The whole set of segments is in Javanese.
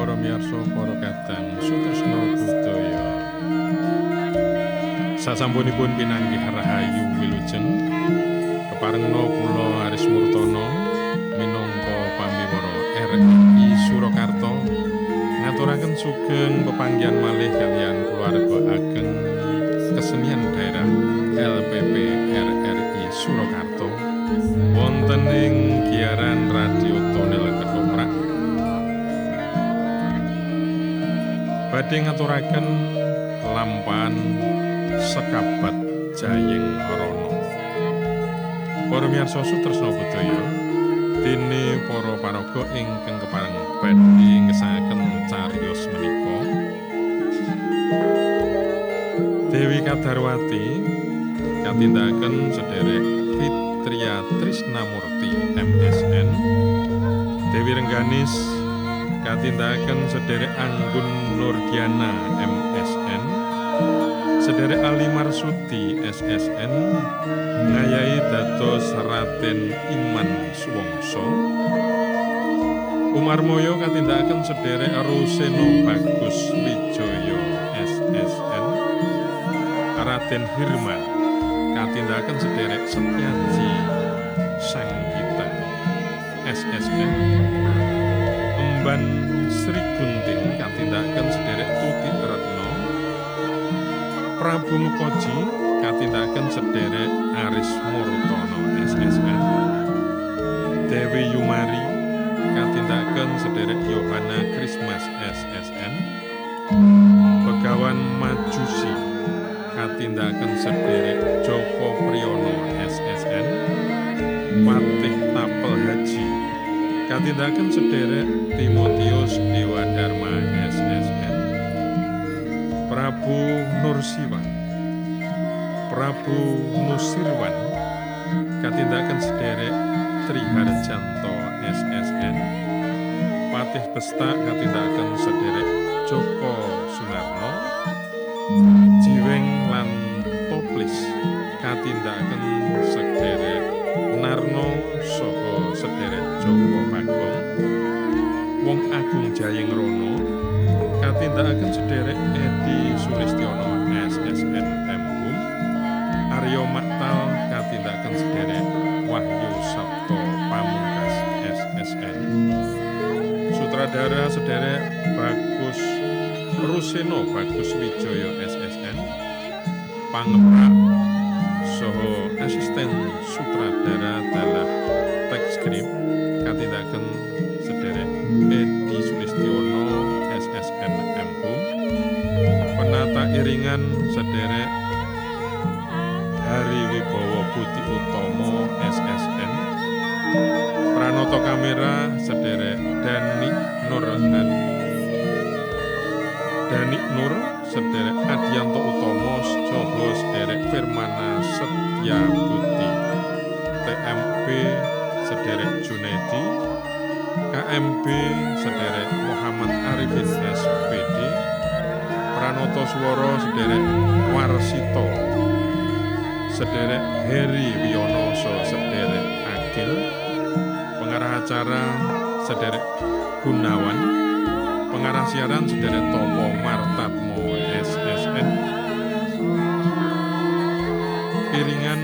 Para miyarsa, para kadang sutresna budaya. Sasampunipun pinanggih rahayu wilujeng, keparengna kula Aris Murtono minangka pamiwara RRI Surakarta ngaturaken sugeng pepanggihan malih kaliyan keluarga ageng kesenian daerah LPP RRI Surakarta wonten ing giaran radio Tonel Ketoprak. Badhe ngaturaken lampahan Sekabat Jayeng Rono. Para miyarsa sutresna budaya, dene para paraga ingkang kepareng badhe ngesangaken cariyos menika Dewi Kadarwati katindakaken sederek Fitria Trisnamurti MSN, Dewi Rengganis katindakaken sederek Anggun Nurdiana MSN, sederek Ali Marsudi SSN ngayahi dados Raden Iman Suwongso, Umar Moyo katindakaken sederek Ruseno Bagus Wijoyo SSN, Raden Hirman katindakaken sederek Setyaji Sanggita SSN, Emban Sri Gunting katindakaken sederek Tuti Retno, Prabu Mukoji katindakaken sederek Aris Murtono SSN, Dewi Yumari katindakaken sederek Yohana Christmas SSN, Begawan Majusi katindakaken sederek Joko Priyono SSN, Patih Tapel Haji katindakaken sederek Timotius Dewa Dharma SSN, Prabu Nursiwan Prabu Nusirwan katindakaken sederek Triharjanto SSN, Patih Besta katindakaken sederek Joko Sunarno, Jiweng lan Toplis katindakaken sederek Narno saha sederek Joko Bagong, Wong Agung Jayeng Rono katindakaken sederek Edi Sulistiono SSN MHum, Aryo Maktal katindakaken sederek Wahyu Sabto Pamungkas SSN, sutradara sederek Bagus Ruseno Bagus Wijoyo SSN, pangeprak saha asisten sutradara dalah teks skrip katindakaken sederek Edi Sulistiono SSN MHum, penata iringan sederek Hari Wibowo Budi Utomo SSN, pranoto kamera sederek Dani Nur Dani Nur sederek Adianto Utomo saha sederek Firmana Setya Budi, TMB sederek Junedi, KMB sederek Muhammad Arifin SPD, pranoto swara sederek Warsito, sederek Heri Wiono saha sederek Agil, pengarah acara sederek Gunawan, pengarah siaran sederek Topo Martatmo SSN, iringan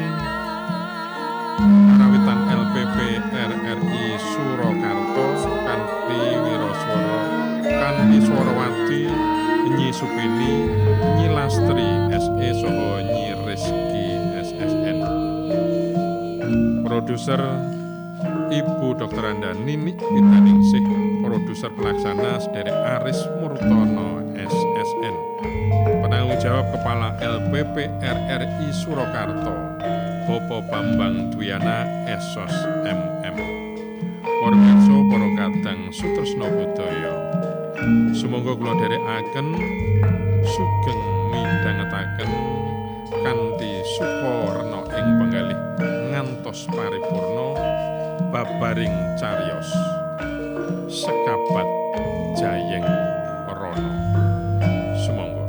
karawitan LPP RRI Surakarta kanthi wiraswara kanthi Swarawati Nyi Supini, Nyi Lastri SE saha Nyi Rizky SSN, produser Ibu Dr. Anda Nini Witaningsih, produser pelaksana sederek Aris Murtono SSN, penanggung jawab Kepala LPP RRI Surakarta Bapak Bambang Dwiana Esos MM. Para pirsa, para kadang sutresna budaya, sumangga kula dherekaken sugeng midhangetaken kanthi suka rena ing penggalih ngantos paripurna babaring cariyos Sekabat Jayeng Rono. Sumangga.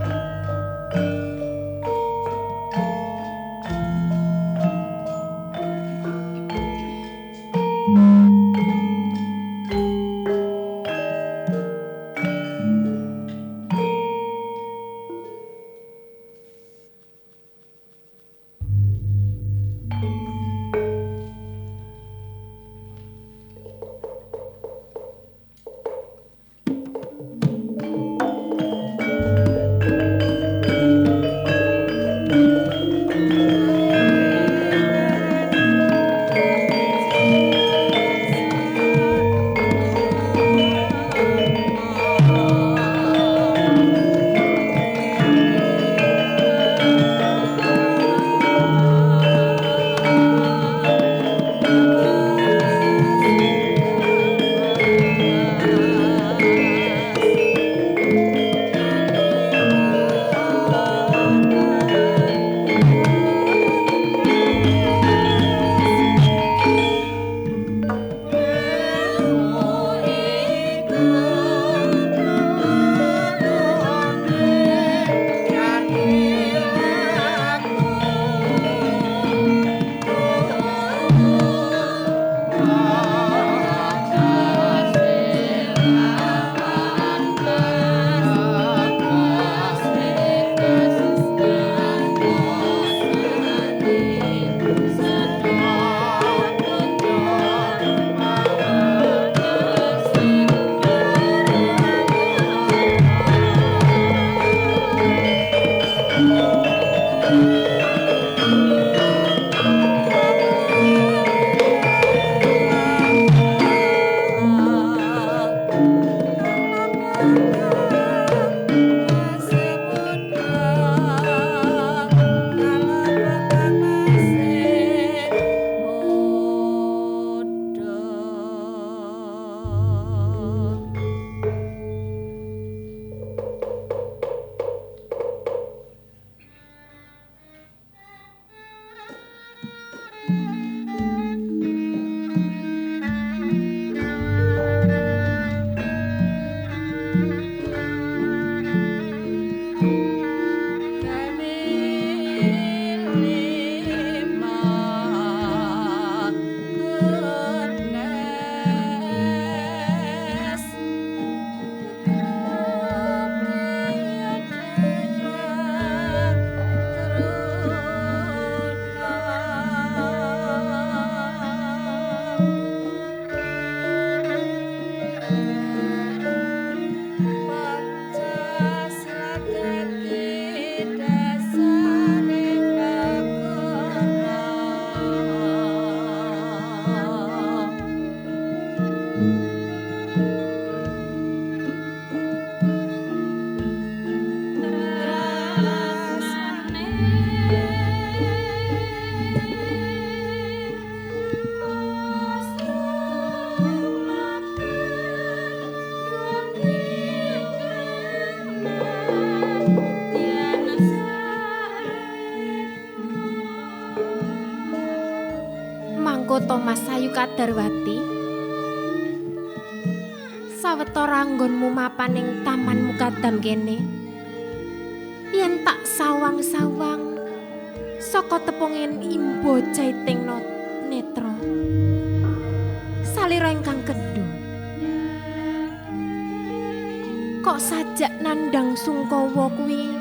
to Mas Ayu Kadarwati? Sawetara anggonmu mapan ing Taman Mukadam kene. Yen tak sawang-sawang saka tepungen imbo jaiting netra. Salira ingkang kendho. Kok sajak nandang sungkawa kuwi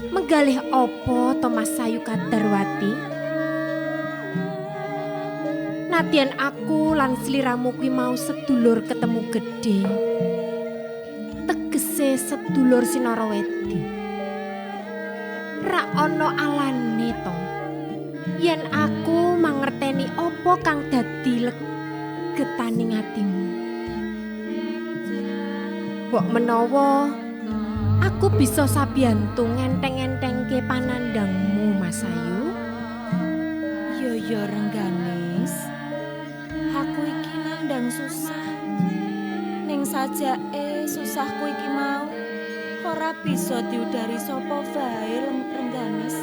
menggalih apa to Mas Ayu Kadarwati? Nadyan aku lan sliramu kuwi mau sedulur ketemu gedhe. Tegese sedulur sinarawedi. Ra ana alane to. Yen aku mangerteni apa kang dadi legetaning atimu. Mbok menawa aku bisa sabiyantu ngenteng-entengke panandangmu, Mas Ayu. Yo yo Rengganis. Aku iki nandang susah. Ning sajake susahku iki mau ora bisa diudari sapa wae, Rengganis.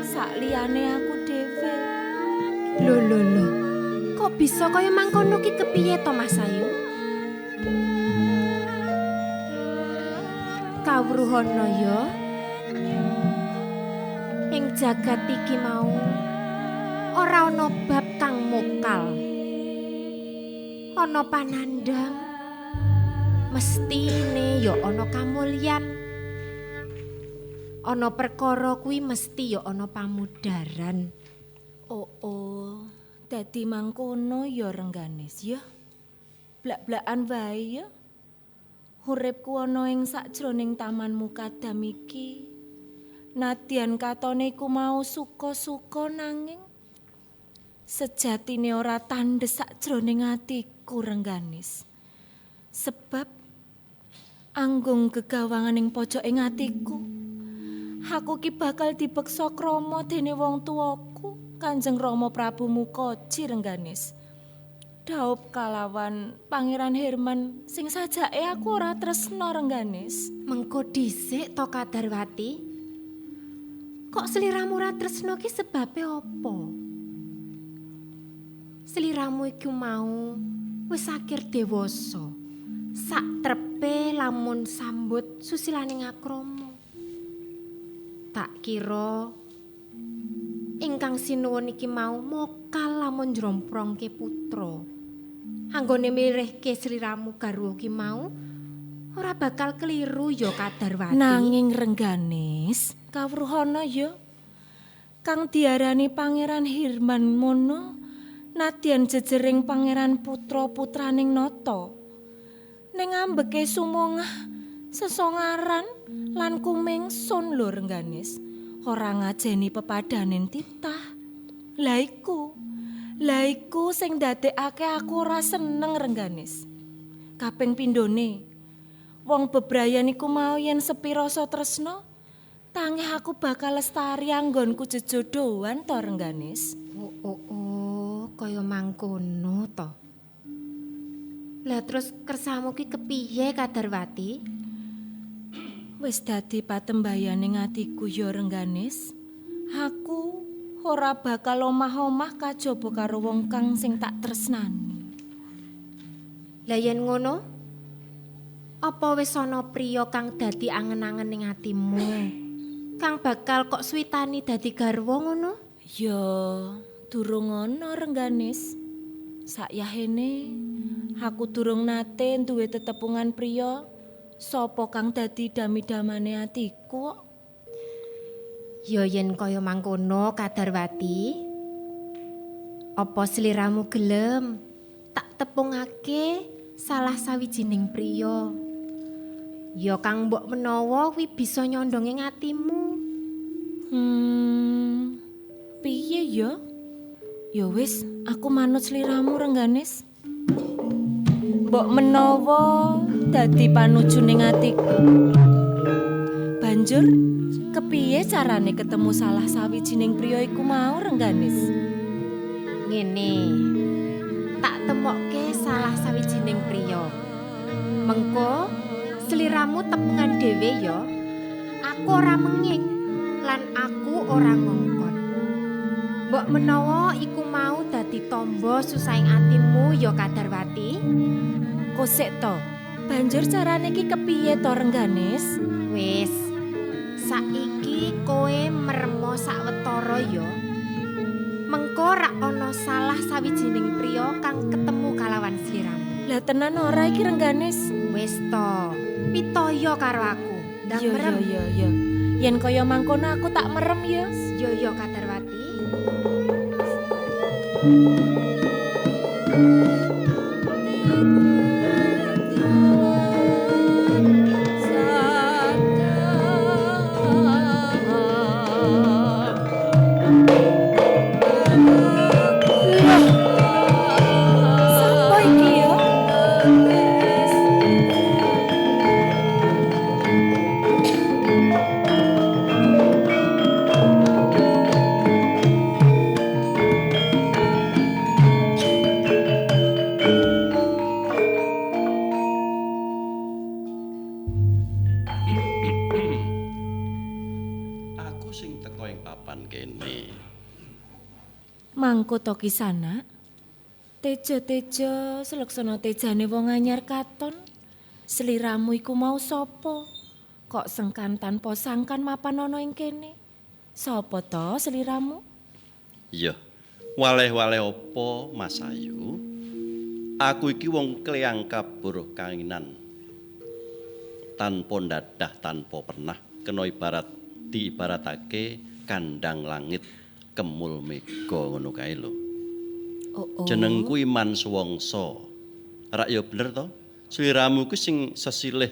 Sakliyane aku dhewe. Lho lho lho. Kok bisa kaya mangkono ki kepiye to, Mas Ayu? Kawruhana ya. Ing jagat iki mau ora ana bab kang mokal. Ana panandhang mestine ya ana kamulyan. Ana perkara kuwi mesti ya ana pamudaran. Oh oh, dadi mangkono ya Rengganis ya. Blak-blakan wae ya. Uripku ana ing sakjroning Taman Mukadam iki. Nadyan katone iku mau suka-suka nanging sejatine ora tandhes sakjroning atiku, Rengganis. Sebab anggung gegawangan ing pojoking atiku, aku ki bakal dipeksa krama dene wong tuaku, Kanjeng Rama Prabu Mukoji, Rengganis. Daup kalawan Pangeran Herman sing sajake aku ora tresna, Rengganis. Mengko dhisik to Kadarwati. Kok sliramu ora tresna ki sebabe apa? Sliramu iku mau wis akhir dewasa. Sak trepe lamun sambut susilaning akrama. Tak kira ingkang sinuwun iki mau mokal lamun njromprongke putra. Anggone milihke sliramu garwa ki mau ora bakal keliru ya Kadarwati. Nanging Rengganis, kawruhana ya. Kang diarani Pangeran Hirman mono nadyan jejering pangeran putra-putraning nata. Ning ambeke sumongah sesongaran lan kumingsun lho Rengganis. Ora ngajeni pepadanen titah. Lah iku sing ndadekake aku ora seneng, Rengganis. Kaping pindhone, wong bebrayan iku mau yen sepi rasa tresna, tangeh aku bakal lestari anggonku jejodohan to, Rengganis. Oh oh oh, kaya mangkono to. Lah terus kersamu ki kepiye Kadarwati? Wis dadi patembayane atiku ya, Rengganis. Aku ora bakal omah-omah kajaba karo wong kang sing tak tresnani. Lah yen ngono, apa wis ana priya kang dadi angen-angen ning atimu? Kang bakal kok switani dadi garwa ngono? Ya, durung ana, Rengganis. Sakyahene aku durung nate duwe tetepungan priya sapa kang dadi dami-damane atiku kok. Ya yen kaya mangkono Kadarwati, apa sliramu gelem tak tepungake salah sawijining priya? Ya kang mbok menawa kuwi bisa nyondong ing atimu. Piye ya? Ya wis, aku manut sliramu, Rengganis. Mbok menawa dadi panuju ning atiku. Banjur kepiye carane ketemu salah sawijining priya iku mau, Rengganis? Ngene, tak temokke salah sawijining priya. Mengko sliramu tepungan dhewe ya. Aku ora menging lan aku ora ngongkon. Mbok menawa iku mau dadi dadi tombo susahing atimu ya Kadarwati. Kosek to. Banjur carane iki kepiye to Rengganis? Wis. Saiki kowe mermo sawetara ya. Mengko rak ana salah sawijining priya kang ketemu kalawan sliramu. Lah tenan ora iki Rengganis? Wis to. Pitaya karo aku. Ndang merem. Yo yo yo. Yen kaya mangkono aku tak merem ya. Yo yo Kadarwati. Sapa iki ya? Aku sing teko ing papan kene. Mangko to Kisana. Teja-teja seleksana tejane wong anyar katon. Sliramu iku mau sapa? Kok sengkan tanpa sangkan mapan ana ing kene? Sapa to sliramu? Iya. Waleh-waleh apa Mas Ayu? Aku iki wong kleyang kabur kanginan. Tanpa ndadah, tanpa pernah kena ibarat diibaratake kandang langit kemul mega ngono kae lho. Oh, oh. Jenengku Iman Suwangsa. Rak ya bener to? Sliramu ku sing sesilih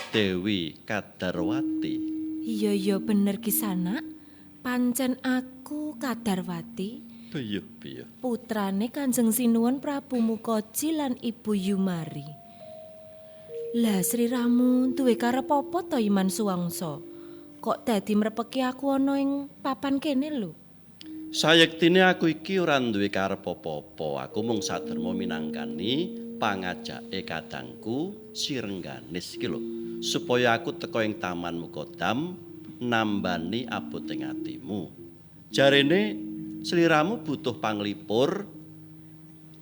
Dewi Kadarwati. Iya iya bener Kisana. Pancen aku Kadarwati, Piye piye. putrane Kanjeng Sinuwun Prabu Mukoji lan Ibu Yumari. Lah sliramu duwe karep apa to Iman Suwangsa? Kok dadi mrepeki aku ana ing papan kene lho? Sayektine aku iki ora duwe karep apa-apa. Aku mung saderma minangkani pangajake kadangku si Rengganis iki lho, supaya aku teka ing Taman Mukodam nambani aboting atimu. Jarene sliramu butuh panglipur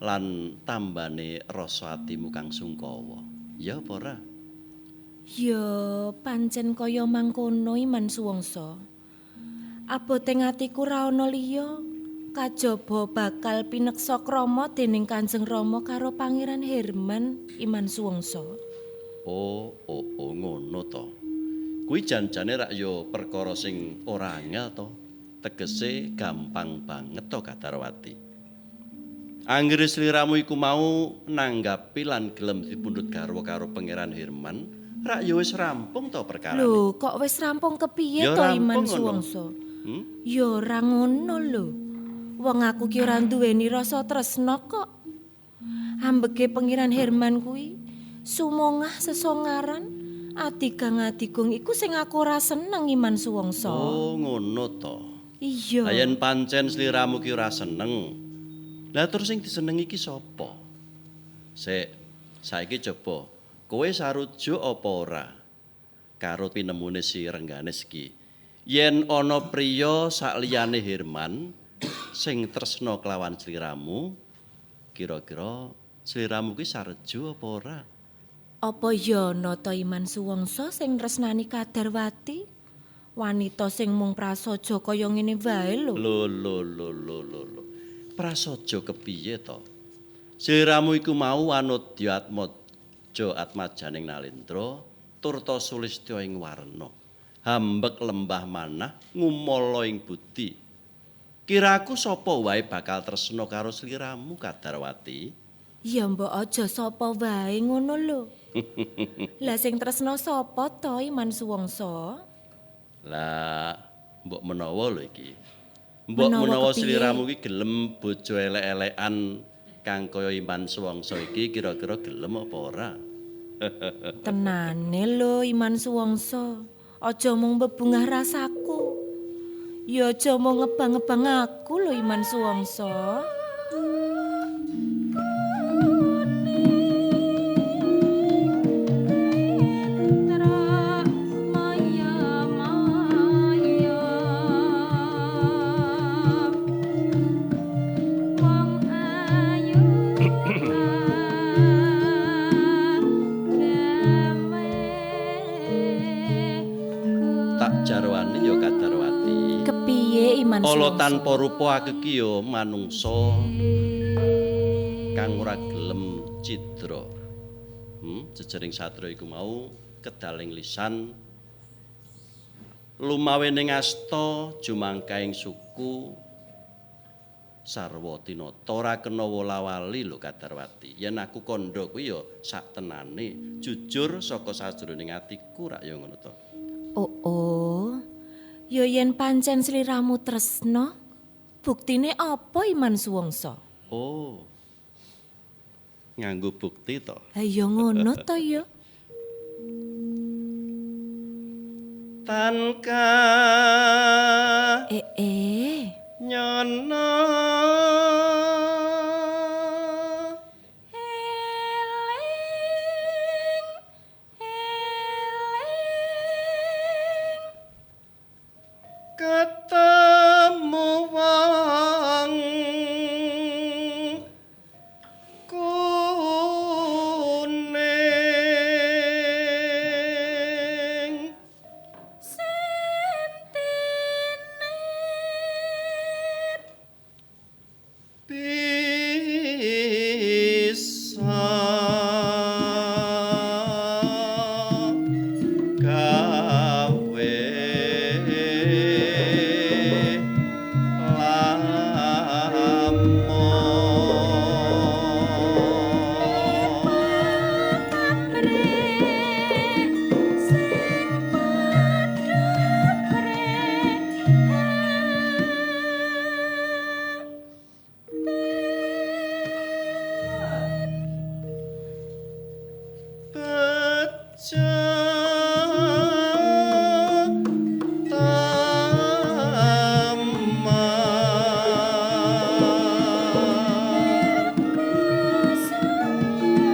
lan tambane rasa atimu kang sungkawa. Ya apa ora? Ya pancen kaya mangkono Iman Suwangsa. Abote atiku ra ana liya kajaba bakal pineksa krama dening Kanjeng Rama karo Pangeran Herman Iman Suwangsa. Oh, oh, oh ngono to. Kuwi janjane rak ya perkara sing ora angel to. Tegese gampang banget to Kadarwati. Anggere sliramu iku mau nanggapi lan gelem dipundhut garwa karo Pangeran Herman, rak ya wis rampung to perkarane. Lho, kok wis rampung kepiye Ya to Iman rampung ngono. Suwangsa? Hmm? Ya ora ngono lho. Wong aku ki ora duweni rasa tresna kok. Ambeke Pangeran Herman kuwi sumongah sesongaran adigang adigung iku sing aku ora seneng Iman Suwangsa. Oh, ngono to. Iya. Lah yen pancen sliramu ki ora seneng. Lah terus sing disenengi ki sapa? Sik, saiki coba kowe sarujuk apa ora karo pinemune si Rengganis iki? Yen ana priya sakliyane Herman sing tresna kelawan sliramu, kira-kira sliramu ki sarejo apa ora? Apa ya ana ta Iman Suwangsa sing tresnani Kadarwati? Wanita sing mung prasaja kaya ngene wae lho. Lho lho lho lho lho lho. Prasaja kepiye to? Sliramu iku mau anudya atmaja atmajaning Nalendra turta sulistya ing warna. Hambek lembah manah ngumala ing budi. Kiraku sapa wae bakal tresna karo sliramu Kadarwati? Ya mbok aja sapa wae ngono lho. Lah sing tresna sapa to Iman Suwangsa? Lah mbok menawa lho iki. Mbok Menawa menawa kepiye? sliramu iki gelem bojo elek-elekan kang kaya Iman Suwangsa iki kira-kira gelem apa ora? Tenane lho Iman Suwangsa. Aja mung bebungah rasaku. Ya aja mung ngebang-ngebang aku lho Iman Suwangsa. Mula tanpa rupa aku ki ya manungsa kang ora gelem cidra. Jejering satria iku mau kedaling lisan lumawe ning asta jumangkaing suku sarwa tinata ora kena wola-wali lho Kadarwati. Yen aku kandha kuwi ya sak tenane, jujur saka sajroning atiku rak ya ngono to. Oh, oh. Ya yen pancen sliramu tresna, buktine apa Iman Suwangsa? Oh. Nganggo bukti to. Ha ya ngono to ya. Tanka nyono eling eling ketemu wong kuning sentinit bisa gawe lamun kabre sing padha pre. Bejo taman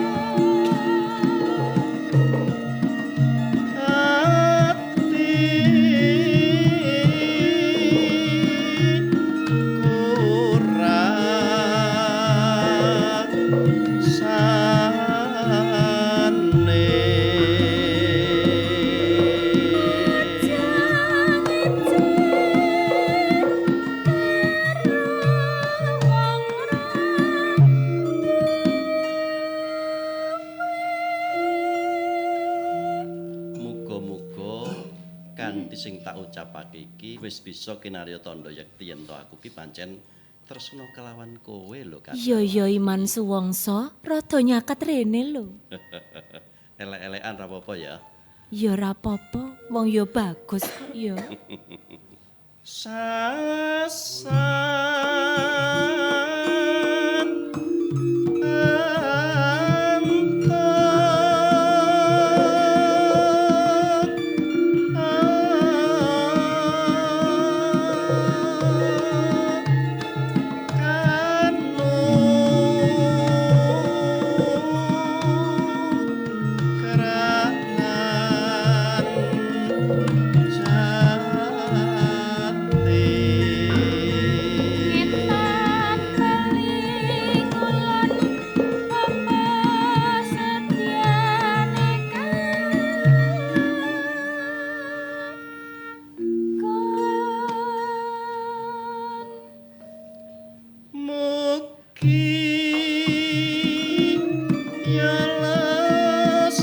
ati kurasane. Muga-muga kanthi sing tak ucapake iki wis bisa kinarya tandha yekti yen to aku ki pancen tresna kelawan kowe lho Kak. Ya ya Iman Suwangsa, rada nyaket rene lho. Elek-elekan ra apa-apa ya. Ya ora apa-apa, wong ya bagus kok ya. Sasan Ngetan bali kulon apa setyane kon Mugi ya lestari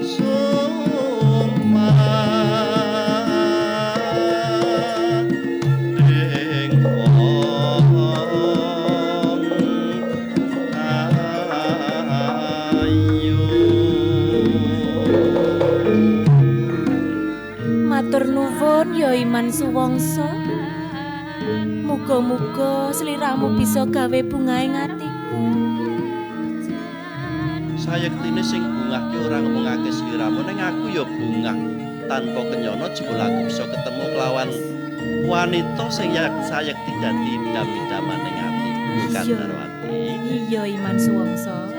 sumanding wong ayu. Matur nuwun ya Iman Suwangsa. Muga-muga sliramu bisa gawe bungahe atiku. Sayektine sing bungah ki ora ngomongake sliramu ning aku ya bungah tanpa kenyono jebul aku bisa ketemu kelawan wanita sing sayekti dadi idam-idaman ning atiku Kadarwati. Iya Iman Suwangsa.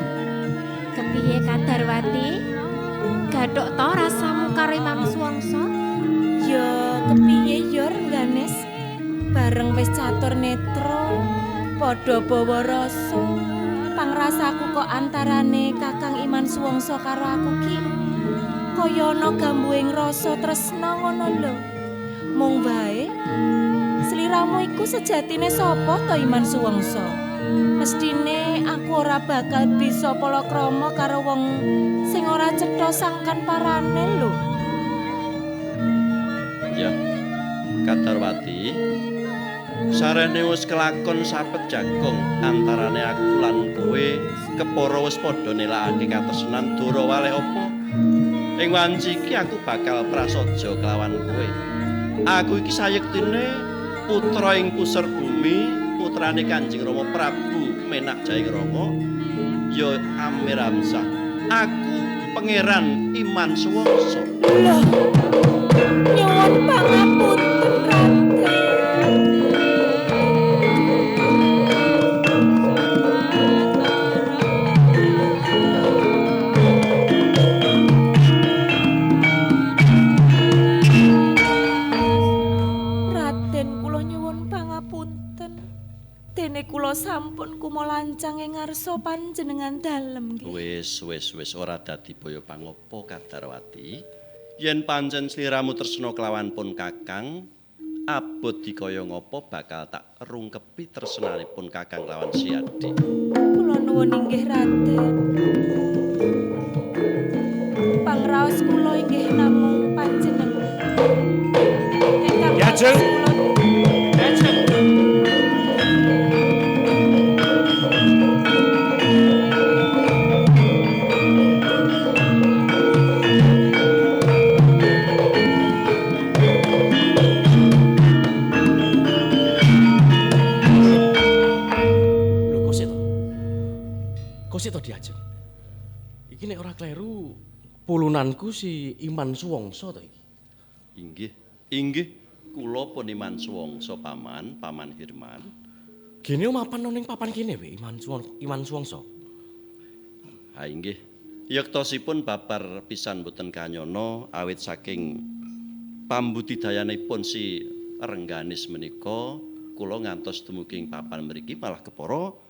Kepiye Kadarwati? Gathuk to rasamu karo Imam Suwangsa? Ya kepiye ya Rengganis? Bareng wis catur netra, padha bawa rasa. Pangrasaku kok antarane Kakang Iman Suwangsa karo aku ki kaya ana gambuhing rasa tresna ngono lho. Mung wae sliramu iku sejatine sapa to Iman Suwangsa? Mestine aku ora bakal bisa palakrama karo wong sing ora cetha sangkan parane lho. Ya. Kadarwati, sarene wis kelakon sapet jagung antarane aku lan kowe kepara wis padha nelakake katresnan dara waleh apa? Ing wanci iki aku bakal prasaja kelawan kowe. Aku iki sayektine putra ing puser bumi, putrane Kanjeng Rama Prabu Menak Jayangrama ya Amir Hamzah. Aku Pangeran Iman Suwangsa. Loh. Nyuwun pangapunten Raden. Raden kula nyuwun pangapunten. Dene kula sampun kumalancang ing ngarsa panjenengan dalem nggih. Wis wis wis ora dadi boyo pangopo Kadarwati. Yen pancen sliramu tresna kelawan pun Kakang, abot dikaya ngapa bakal tak rungkepi tresnanipun Kakang lawan si Adi. Kula nuwun inggih Raden. Pangraos kula inggih namung panjenengan. Ingkang Diajeng. Diajeng. Kok diajeng. Iki nek ora kleru pulunanku si Iman Suwangsa to iki. Inggih, inggih kula pun Iman Suwangsa paman, Paman Hirman. Gene mapan ning papan kene we Iman Suwangsa. Ha inggih. Yektosipun babar pisan boten kanyana awit saking pambudidayanipun si Rengganis menika kula ngantos dumugi ing papan mriki malah kepara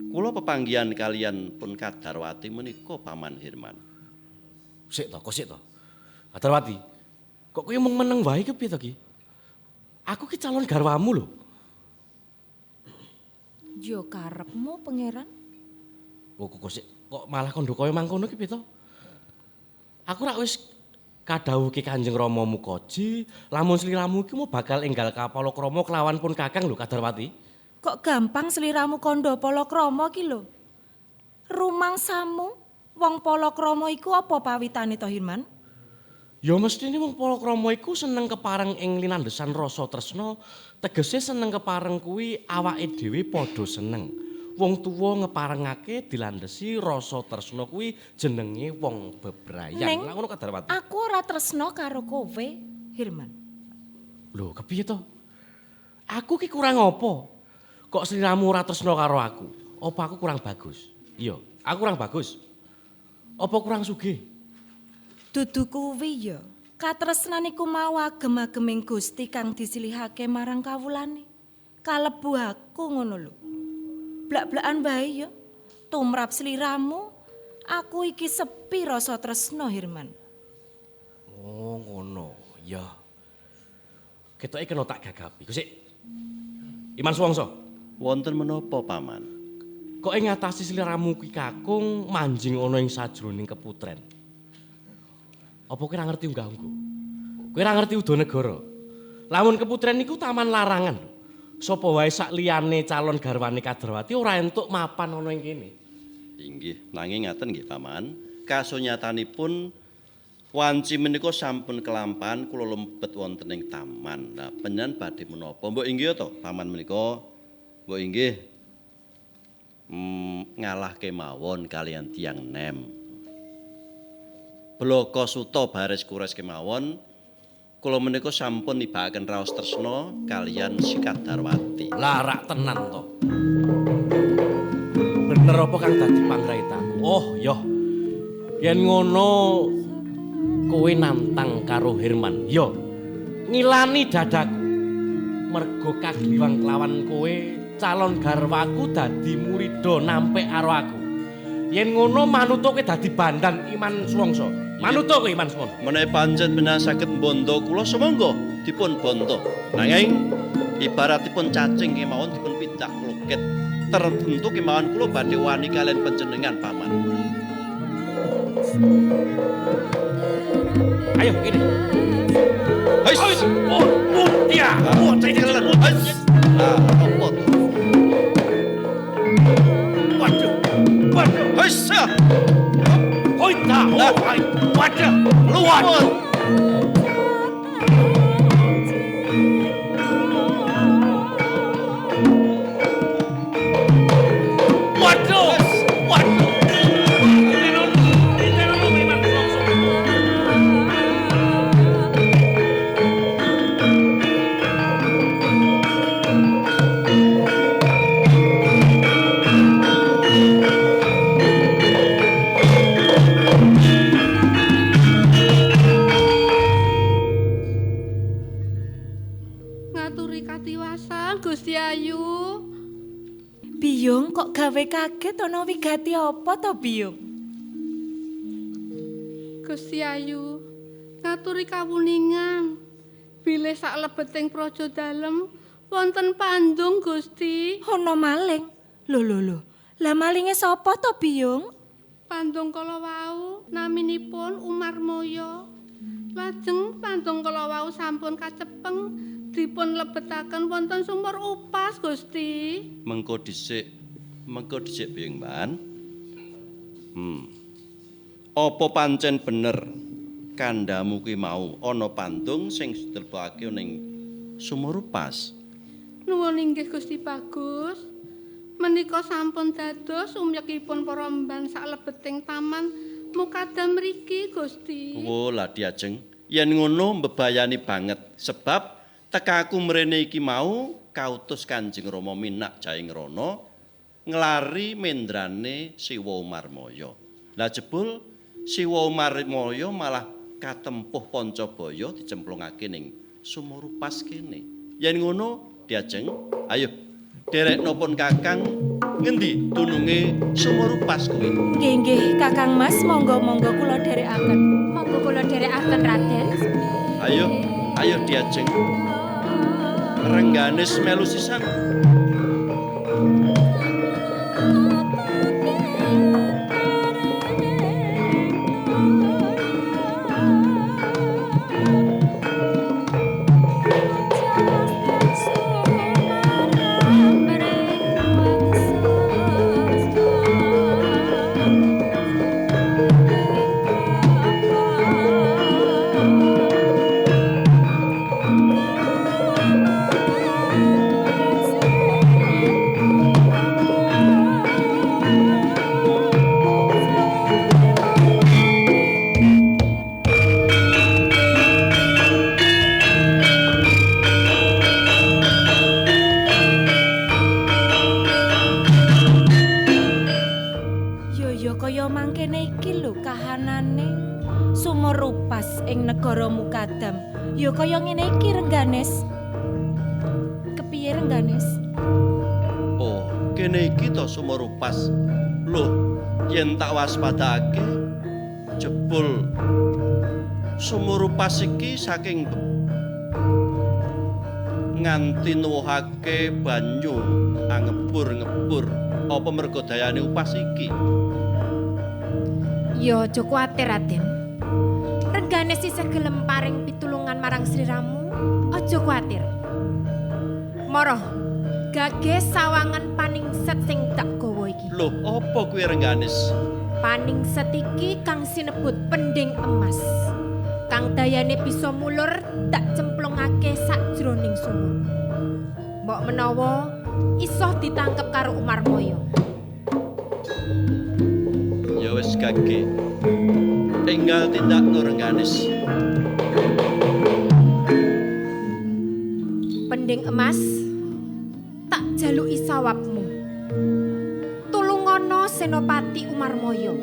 kula pepanggihan kalian pun Kadarwati menika Paman Hirman. Sik to, kok sik to. Kadarwati, kok kowe mung meneng wae ki piye to ki? Aku ki calon garwamu lho. Yo karepmu, Pangeran. Kok sik kok malah kondo kaya mangkono ki piye to? Aku rak wis kadhawuhke Kanjeng Rama Mukaji, lamun sliramu iki mau bakal enggal kapalakrama kelawan pun Kakang lho Kadarwati. Kok gampang sliramu kandha palakrama ki lho. Rumangsamu wong palakrama iku apa pawitane to Hirman? Ya mestine wong palakrama iku seneng kepareng ing linandesan rasa tresna, tegese seneng kepareng kuwi awake dhewe padha seneng. Wong tuwa ngeparengake dilandhesi rasa tresna kuwi jenenge wong bebrayan. Lah ngono Kadarwati. Aku ora tresna karo kowe, Hirman. Lho, kepiye to? Aku ki kurang apa? Kok sliramu ora tresna karo aku? Apa aku kurang bagus? Iya, aku kurang bagus. Apa kurang sugih? Dudu kuwi ya. Katresnan iku mau agem-ageming Gusti kang disilihake marang kawulane. Kalebu aku ngono lho. Blak-blakan wae ya. Tumrap sliramu, aku iki sepi rasa tresna Hirman. Oh, ngono. Ya. Ketoke kena tak gagapi. Sik. Iman Suwangsa. Wonten menapa, Paman? Kok ing ngatasi sliramu ki kakung manjing ana ing sajroning keputren. Apa kowe ora ngerti unggah-ungguh? Kowe ora ngerti udanegara? Lamun keputren niku taman larangan. Sapa wae sak liyane calon garwane Kadarwati ora entuk mapan ana ing kene. Inggih, nanging ngaten nggih, Paman. Kasunyatanipun wanci menika sampun kelampahan kula lembet wonten ing taman. Lah panjenengan badhe menapa? Mbok inggih to, Paman menika. Mbok inggih ngalah kemawon kalian tiyang nem. Bloko suta baris kures kemawon kula menika sampun nibakaken raos tresna kalian si Kadarwati. Lah rak tenan to. Bener apa kang dadi pangraitaku? Oh, yo. Yen ngono kowe nantang karo Hirman. Yo. Ngilani dadaku. Mergo kagliwang kelawan kowe Calon garwaku dadi murida nampik karo aku. Yen ngono manuta kowe dadi bandan Iman Suwangsa. Manuta kowe Iman Suwangsa. Menawi pancen menawi saged mbondo kula sumangga dipun bondo. Nanging ibaratipun cacing kemawon dipun pidak kloket. Tertentu kemawon kula badhe wani kalian panjenengan paman. Ayo kene. Hais. Oh, ya. Oh, cekelen. Hais. Ah, apa to? Waduh. Waduh. Hais. Hoi ta. Oh, ai. Waduh. Luwat. Waduh. Waduh. Tenono Iman Suwangsa. Ngaturi katiwasan Gusti Ayu. Biyung kok gawe kaget ana wigati apa to, Biyung? Gusti Ayu, ngaturi kawuningan. Bilih saklebeting praja dalem wonten pandung Gusti. Ana maling. Lho lho lho. Lah malinge sapa to, Biyung? Pandung kala wau naminipun Umar Moyo. Lajeng pandung kala wau sampun kacepeng dipun lebetaken wonten sumur upas Gusti. Mengko dhisik, mengko dhisik Biyung Man. Apa pancen bener kandhamu kuwi mau ana pandung sing dilebokake ning sumur upas? Nuwun inggih Gusti Bagus. Menika sampun dados umyekipun para mban saklebeting taman mukadam mriki Gusti. Oh, lah diajeng. Yen ngono mbebayani banget sebab tekaku mrene iki mau kautus Kanjeng Rama Minak Jaengrana nglari mendrane Siwa Umarmaya. Lah jebul Siwa Umarmaya malah katempuh Pancabaya dicemplungake ning sumur upas kene. Yen ngono diajeng, ayo derekno pun Kakang ngendi dununge sumur upas kuwi. Nggih nggih, Kakang Mas, monggo-monggo kula dherekaken. Monggo kula dherekaken Raden. Ayo, ayo diajeng. Rengganis melu sisan. Yo kaya mangkene iki lho kahanane sumur upas ing negara Mukadam. Yo kaya ngene iki Rengganis. Kepiye Rengganis? Oh, kene iki to sumur upas. Loh, yen tak waspadake jebul sumur upas iki saking nganti nuwuhake banyu angebur-ngebur. Apa mergo dayane upas iki? Yo aja kuwatir Raden. Rengganis isih gelem paring pitulungan marang sliramu, aja kuwatir. Moro, gage sawangan paningset sing tak gawa iki. Loh, apa kuwi Rengganis? Paningset iki kang sinebut pending emas. Kang dayane bisa mulur tak cemplungake sakjroning sumur. Mbok menawa iso ditangkep karo Umar Moyo. Ya wis gage. Enggal tindakno Rengganis. Pending emas, tak jaluki sawabmu. Tulungono Senopati Umar Moyo.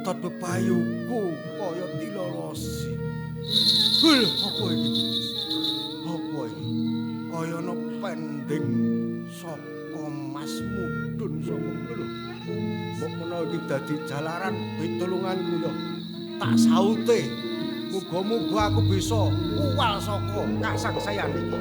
Otot bebayuku kaya dilolosi. Hul, apa iki? Apa iki? Kaya ana pending saka mas mudhun saka lho. Mbok menawa iki dadi jalaran pitulunganku ya. Tak saute. Muga-muga aku bisa uwal saka kasangsayan iki.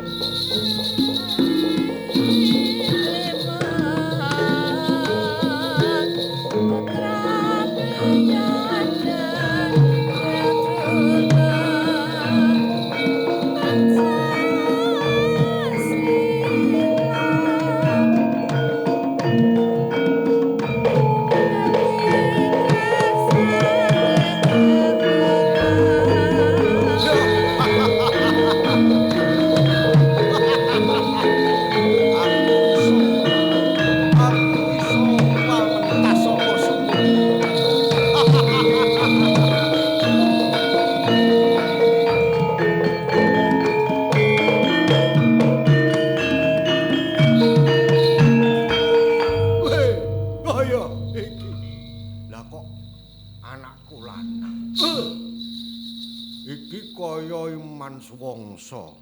Suwangsa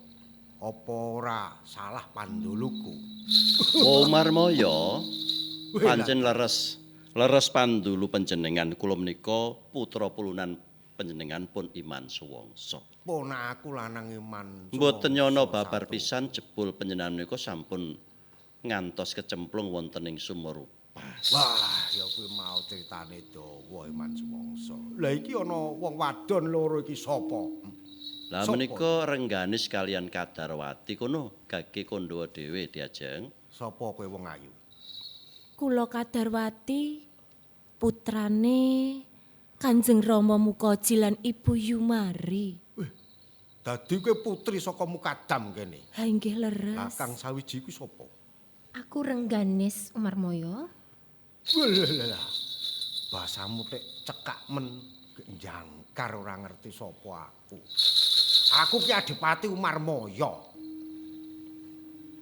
apa ora salah panduluku? Umarmaya pancen leres leres pandulu panjenengan kula menika putra pulunan panjenengan pun Iman Suwangsa. Pun aku lanang Iman. Mboten nyana babar pisan jebul panjenengan menika sampun ngantos kecemplung wonten ing sumur upas. Wah, ya kuwi mau critane dawa Iman Suwangsa. Lah iki ana wong wadon loro iki sapa? Lah menika Rengganis kalian Kadarwati kono gage Kandhawa dhewe diajeng. Sapa kowe wong ayu? Kula Kadarwati putrane Kanjeng Rama Mukaji lan Ibu Yumari. Wih, dadi kowe putri saka Mukadam kene. Ha inggih leres. Lah kang sawiji kuwi sapa? Aku Rengganis Umarmaya. Walah. Basamu tek cekak men jangkar ora ngerti sapa aku. Aku ki Adipati Umarmaya.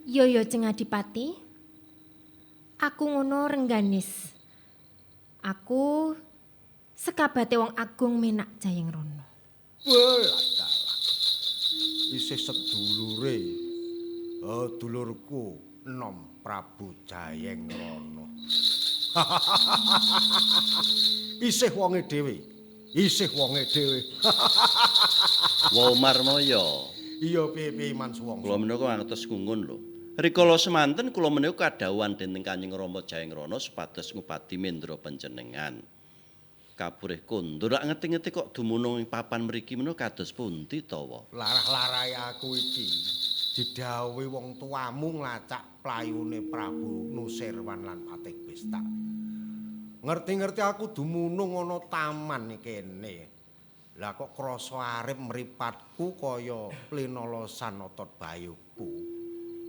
Yo yo Jeng Adipati. Aku ngono Rengganis. Aku sekabate wong agung Menak Jayengrono. Walah. Isih sedulure. Oh, dulurku enom Prabu Jayengrono. Isih wonge dhewe. Isih wonge dhewe. Wa Umarmaya. Iya piye-piye Iman Suwangsa. Kula menika ngantos ngungun lho. Rikala semanten kula menika kadhawuhan dening Kanjeng Rama Jayengrono supados ngupadi mendra panjenengan. Kapurih kondur lak ngerti-ngerti kok dumunung ing papan mriki menika kados pundi to wa? Larah-larahe aku iki didhawuhi wong tuamu nglacak playune Prabu Nusirwan lan Patih Besta. Ngerti-ngerti aku dumunung ana taman kene. Lah kok krasa arep mripatku kaya plinolosan otot bayuku.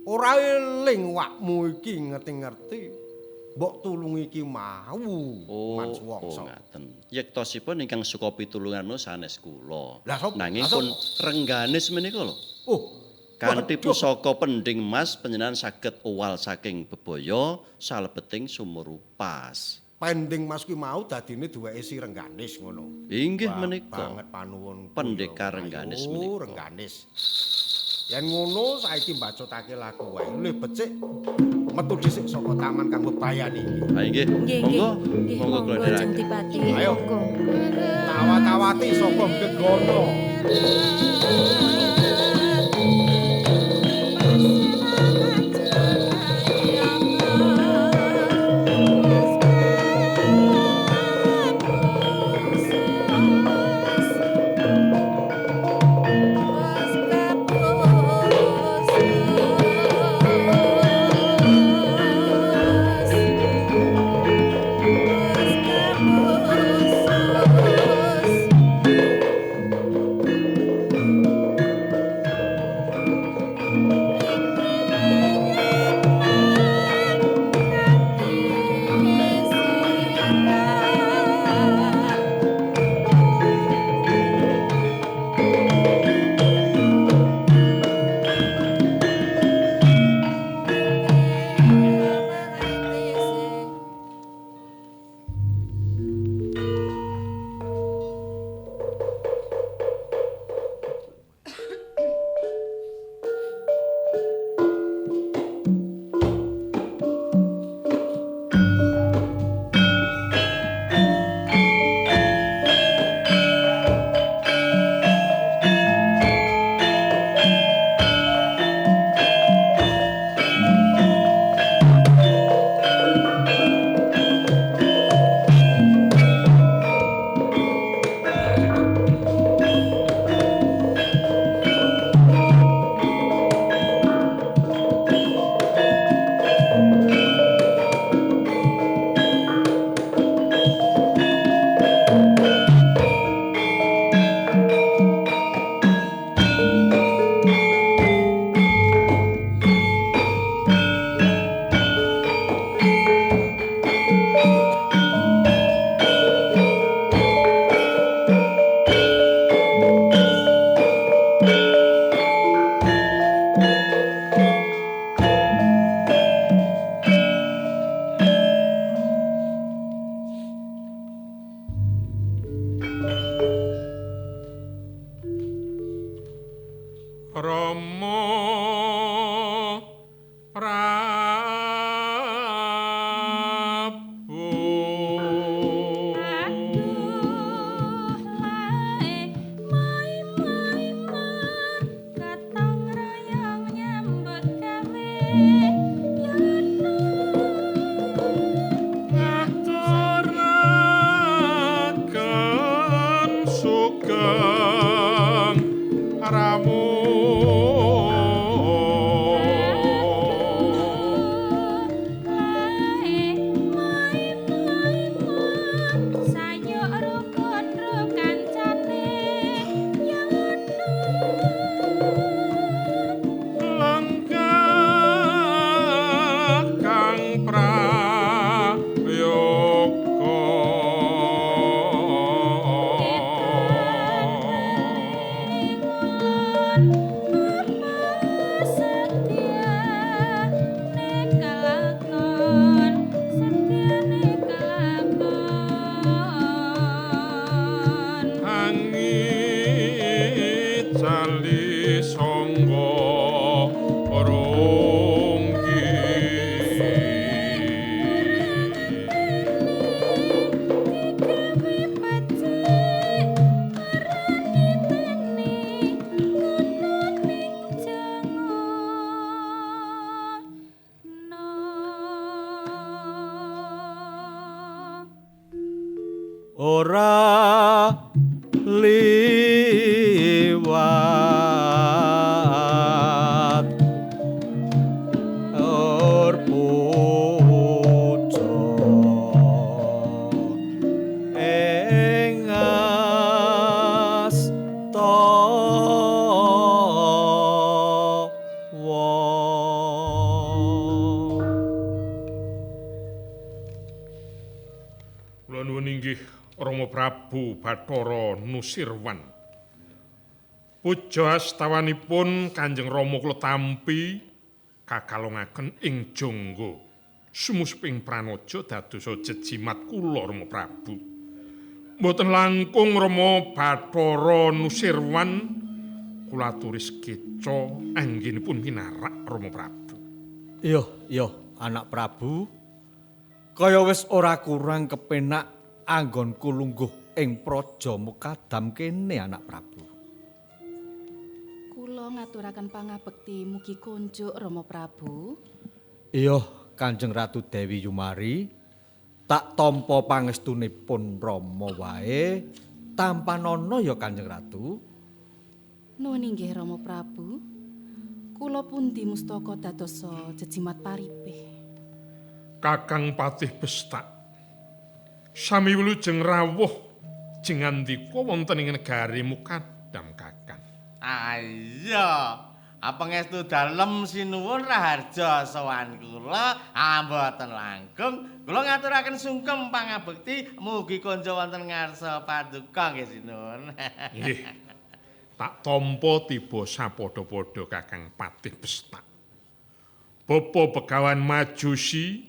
Ora eling wakmu iki ngerti-ngerti. Mbok tulungi iki mau. Oh, Mansuwangsa. oh ngaten. Yektosipun ingkang suka pitulungan sanes kula. Nanging pun Rengganis menika lho. Oh, kanthi pusaka pending mas panjenengan saged owal saking bebaya salebeting sumur upas. Pending mas kuwi mau dadine duweke si Rengganis ngono. Inggih menika. Banget panuwun. Pendekar Rengganis menika. Rengganis. Yen ngono saiki mbacutake laku wae. Luwih becik metu dhisik saka taman kang bebayani iki. Ha inggih. Monggo, monggo kula dherekaken. Ayo. Tawa-tawati saka Gegono. Rama Prabu. Aduh lae mai mai katang rayang nyambut gawe yono Ngaturaken sugeng rawuh. Lae mai mai sayuk rukun kancane yono Lenggah kang prayoga. Angit cali sangga runggi. Ora liwat or puja ing astawa. Kula nuwun inggih Rama Prabu Bathara Nusirwan. Puja astawanipun Kanjeng Rama kula tampi kakalongaken ing jangga sumusping pranaja dadosa jejimat kula Rama Prabu. Mboten langkung Rama Bathara Nusirwan kula aturi sekeca anggenipun pinarak Rama Prabu. Iya, iya, anak Prabu. Kaya wis ora kurang kepenak anggonku lungguh ing praja Mukadam kene, anak Prabu. Kula ngaturaken pangabekti mugi konjuk Rama Prabu. Iya, Kanjeng Ratu Dewi Yumari, tak tampa pangestunipun Rama wae, tampanana ya Kanjeng Ratu. Nuwun inggih Rama Prabu. Kula pundi mustaka dadosa jejimat paripih. Kakang Patih Bestak sami wilujeng rawuh jengandika wonten ing negari Mukadam Kakang. Ayo, pangestu dalem sinuwun raharja sowan kula mboten langkung. Kula ngaturaken sungkem pangabekti mugi konjo wonten ngarsa paduka nggih sinuwun. Nggih. Tak tampa tiba sapadha-padha Kakang Patih Bestak. Bapa Begawan Majusi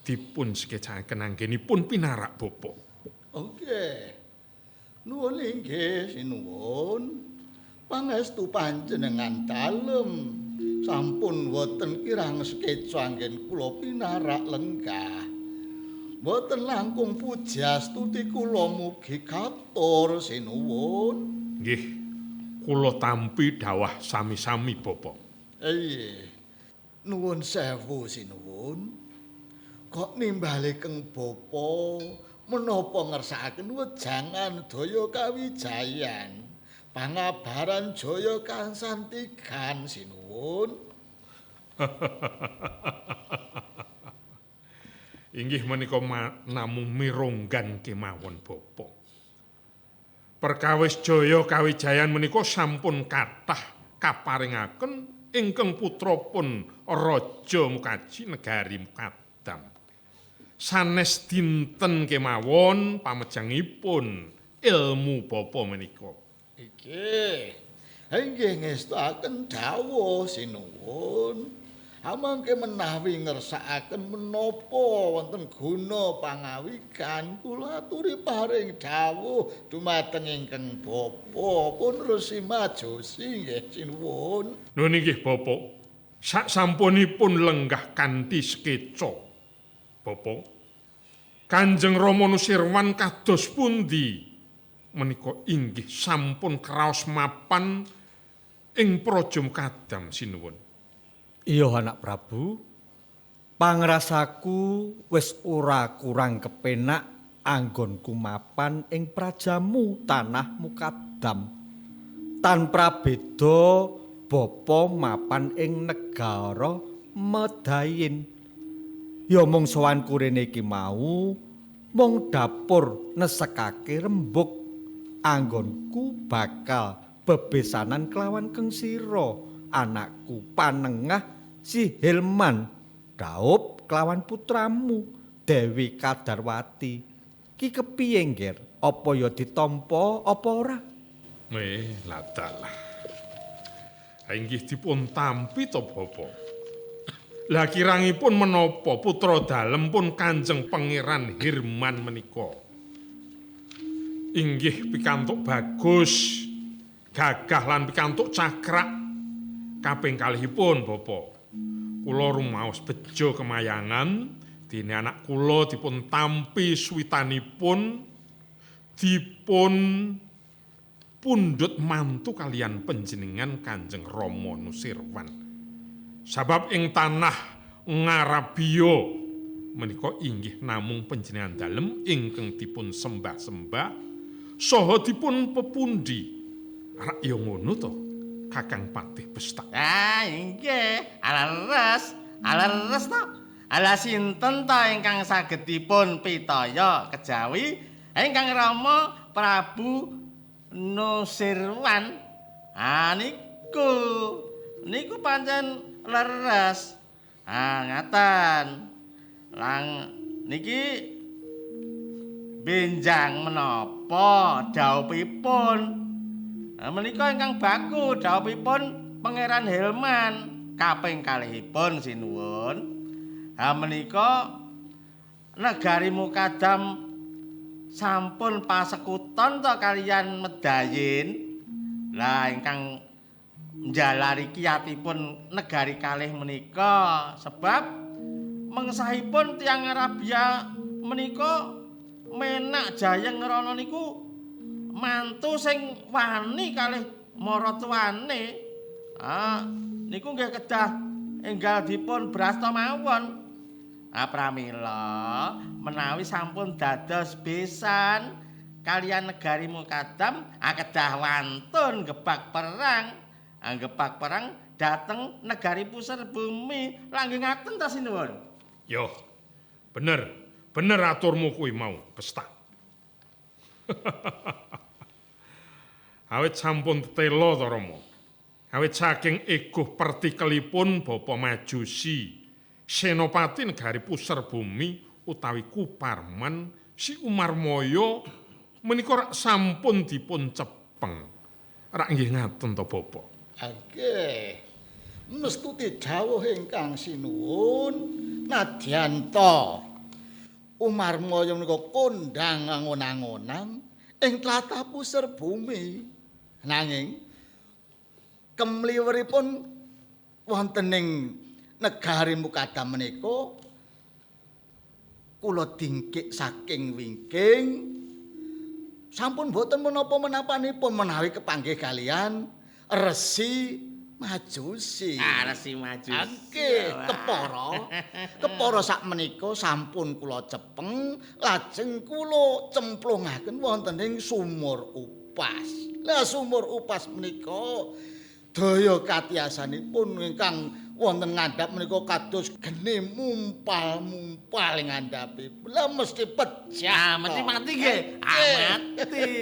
dipun sekecaken anggenipun pinarak bapa. Oke. Nuwun inggih sinuwun. Pangestu panjenengan dalem sampun boten kirang sekeca anggen kula pinarak lenggah. Boten langkung pujastuti kula mugi katur sinuwun. Nggih. Kula tampi dawah sami-sami bapa. Iya. Nuwun sewu sinuwun. Kok nimbali keng bapa menapa ngersakaken wejangan daya kawijayan pangabaran jaya kasantigan sinuwun. Inggih menika namung mirunggan kemawon bapa. Perkawis jaya kawijayan menika sampun kathah kaparingaken ingkang putra pun Raja Mukaji negari Mukadam. Sanes dinten kemawon pamejangipun ilmu bapa menika. Inggih. Inggih ngestuaken dawuh sinuwun. Amangke menawi ngersakaken menapa wonten guna pangawikan kula aturi paring dawuh dumateng ingkang bapa pun Resi Majusi nggih sinuwun. Nuwun inggih Bapak. Sak sampunipun lenggah kanthi sekeca. Bapak, Kanjeng Rama Nusirwan kados pundi? Menika inggih sampun kraos mapan ing Praja Mukadam sinuwun. Iya anak Prabu, pangrasaku wis ora kurang kepenak anggonku mapan ing prajamu tanah Mukadam. Tanpa beda bapa mapan ing negara Medayin. Ya mung sowanku rene iki mau mung dapur nesekake rembug anggonku bakal bebesanan kelawan keng sira anakku panengah si Hilman daup kelawan putramu Dewi Kadarwati. Ki kepiye ngger? Apa ya ditampa apa ora? Ladalah. Inggih dipun tampi to Bapak. Lah kirangipun menapa putra dalem pun Kanjeng Pangeran Hirman menika. Inggih pikantuk bagus, gagah lan pikantuk cakrak. Kaping kalihipun Bapak, kula rumaos bejo kemayangan dene anak kula dipun tampi suwitanipun dipun pundhut mantu kalian panjenengan Kanjeng Rama Nusirwan. Sabab ing tanah Ngarabia menika inggih namung panjenengan dalem ingkang dipun sembah-sembah saha dipun pepundi. Rak ya ngono to, Kakang Patih Bestak. Ah, inggih, aleres, aleres to. Ala sinten to ingkang saged dipun pitaya kejawi ingkang Rama Prabu Nusirwan. Ah niku. Niku pancen leres. Ah ngaten. Lang niki benjang menapa dhawuhipun? Menika ingkang baku dhawuhipun Pangeran Hilman kaping kalihipun sinuwun. Ha menika negari Mukadam sampun pasekuton to kalian Medayin. Lah ingkang njalari kiyatipun negari kalih menika sebab mengsahipun tiyang Arabia menika menak jayeng ngrana niku mantu sing wani kalih maratuwane. Ah niku nggih kedah enggal dipun brasta mawon. Ah pramila menawi sampun dados besan kalian negari Mukadam kedah wantun gebak perang. Gebak perang dhateng negari Puser Bumi. Lah nggih ngaten ta sinuwun? Yo. Bener. Bener aturmu kuwi mau, Bestak. Awit sampun tetela to Rama. Awit saking eguh pertikelipun Bapa Majusi, Senopati negari Puser Bumi utawi Kuparman si Umarmaya menika rak sampun dipun cepeng. Rak nggih ngaten to Bapak? Nggih. Mestuti dawuh ingkang sinuwun nadyan ta Umarmaya menika kondhang angon-angonan ing tlatah Puser Bumi. Nanging kemliweripun wonten ing negari Mukadam menika kula dingkik saking wingking sampun boten menapa-menapanipun menawi kepanggih kalian Resi Majusi. Ah, Resi Majusi. Nggih, kepara. Kepara sakmenika sampun kula cepeng, lajeng kula cemplungaken wonten ing sumur upas. Lah sumur upas menika daya katiasanipun ingkang wonten ngandhap menika kados geni mumpal-mumpal ing ngandhape. Lah mesti pecah. Ah, mesti mati nggih. Ah, mati.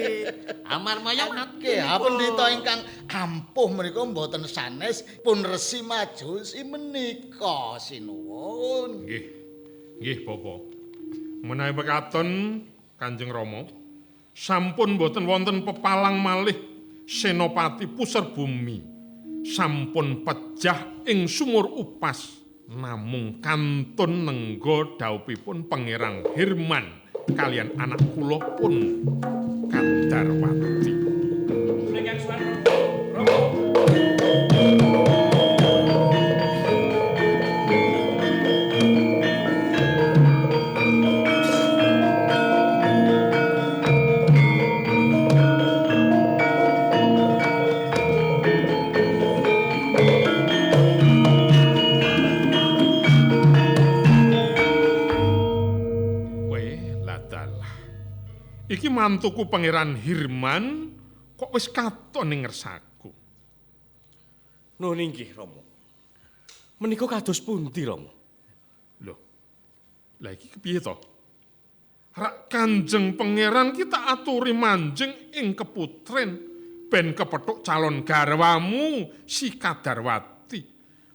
Amarmaya mati. Ha pendhita ingkang ampuh menika mboten sanes pun Resi Majusi menika sinuwun. Nggih. Nggih, Bapak. Menawi mekaten Kanjeng Rama sampun mboten wonten pepalang malih Senopati Puser Bumi. Sampun pejah ing sumur upas. Namung kantun nengga dhaupipun Pangeran Hirman kalian anak kula pun Kadarwati. Ingkang suwan Rama. Iki mantuku Pangeran Hirman kok wis katon ning ngersaku. Nuhun inggih Rama. Menika kados pundi Rama? Lho. Lah iki kepiye to? Rak Kanjeng Pangeran kita aturi manjing ing keputren ben kepethuk calon garwamu si Kadarwati.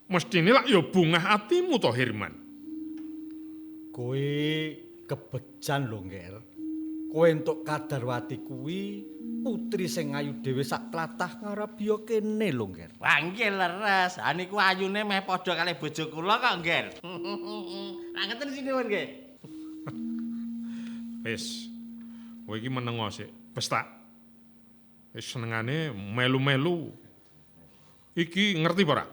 Mestine lak ya bungah atimu to Hirman. Kowe kebejan lho, Ngger. Kowe entuk Kadarwati kuwi putri sing ayu dhewe sak tlatah Ngarabya kene lho, Ngger. Wah, nggih leres. Ha niku ayune meh padha kalih bojo kula kok, Ngger. Lah ngeten sinuwun nggih. Wis. Kowe iki menengo sik. Wis tak. Wis senengane melu-melu. Iki ngerti apa ora?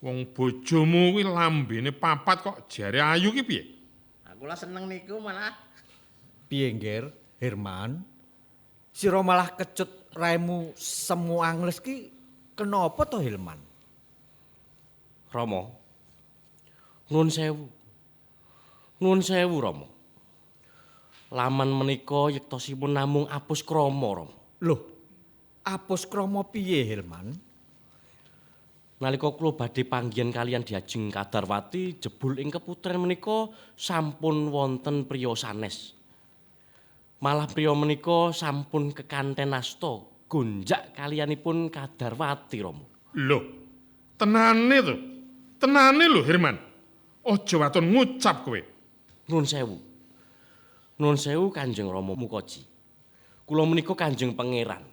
Wong bojomu kuwi lambene papat kok jare ayu ki piye? Aku lah seneng niku malah. Piye, Ngger, Herman? Sira malah kecut raimu semu angles ki kenapa to, Hilman? Rama. Nuwun sewu. Nuwun sewu, Rama. Laman menika yektosipun namung apus krama, Rama. Loh, apus krama piye, Hilman? Nalika kula badhe panggihan kaliyan Diajeng Kadarwati jebul ing keputren menika sampun wonten priya sanes. Malah priya menika sampun kekanten asta gonjak kaliyanipun Kadarwati, Rama. Lho, tenane to. Tenane lho, Herman. Aja waton ngucap kowe. Nuwun sewu. Nuwun sewu Kanjeng Rama Mukaji. Kula menika Kanjeng Pangeran.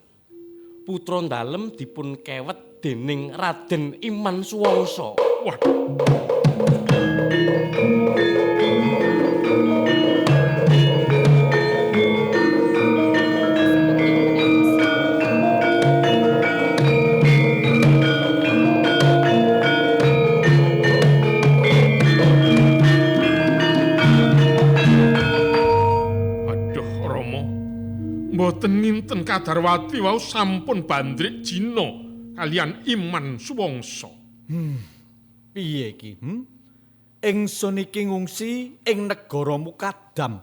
Putra dalem dipun kewet dening Raden Iman Suwangsa. Waduh. Mboten nginten Kadarwati wau sampun bandrik jina kalian Iman Suwangsa. Piye iki? Ingsun iki ngungsi ing negara Mukadam,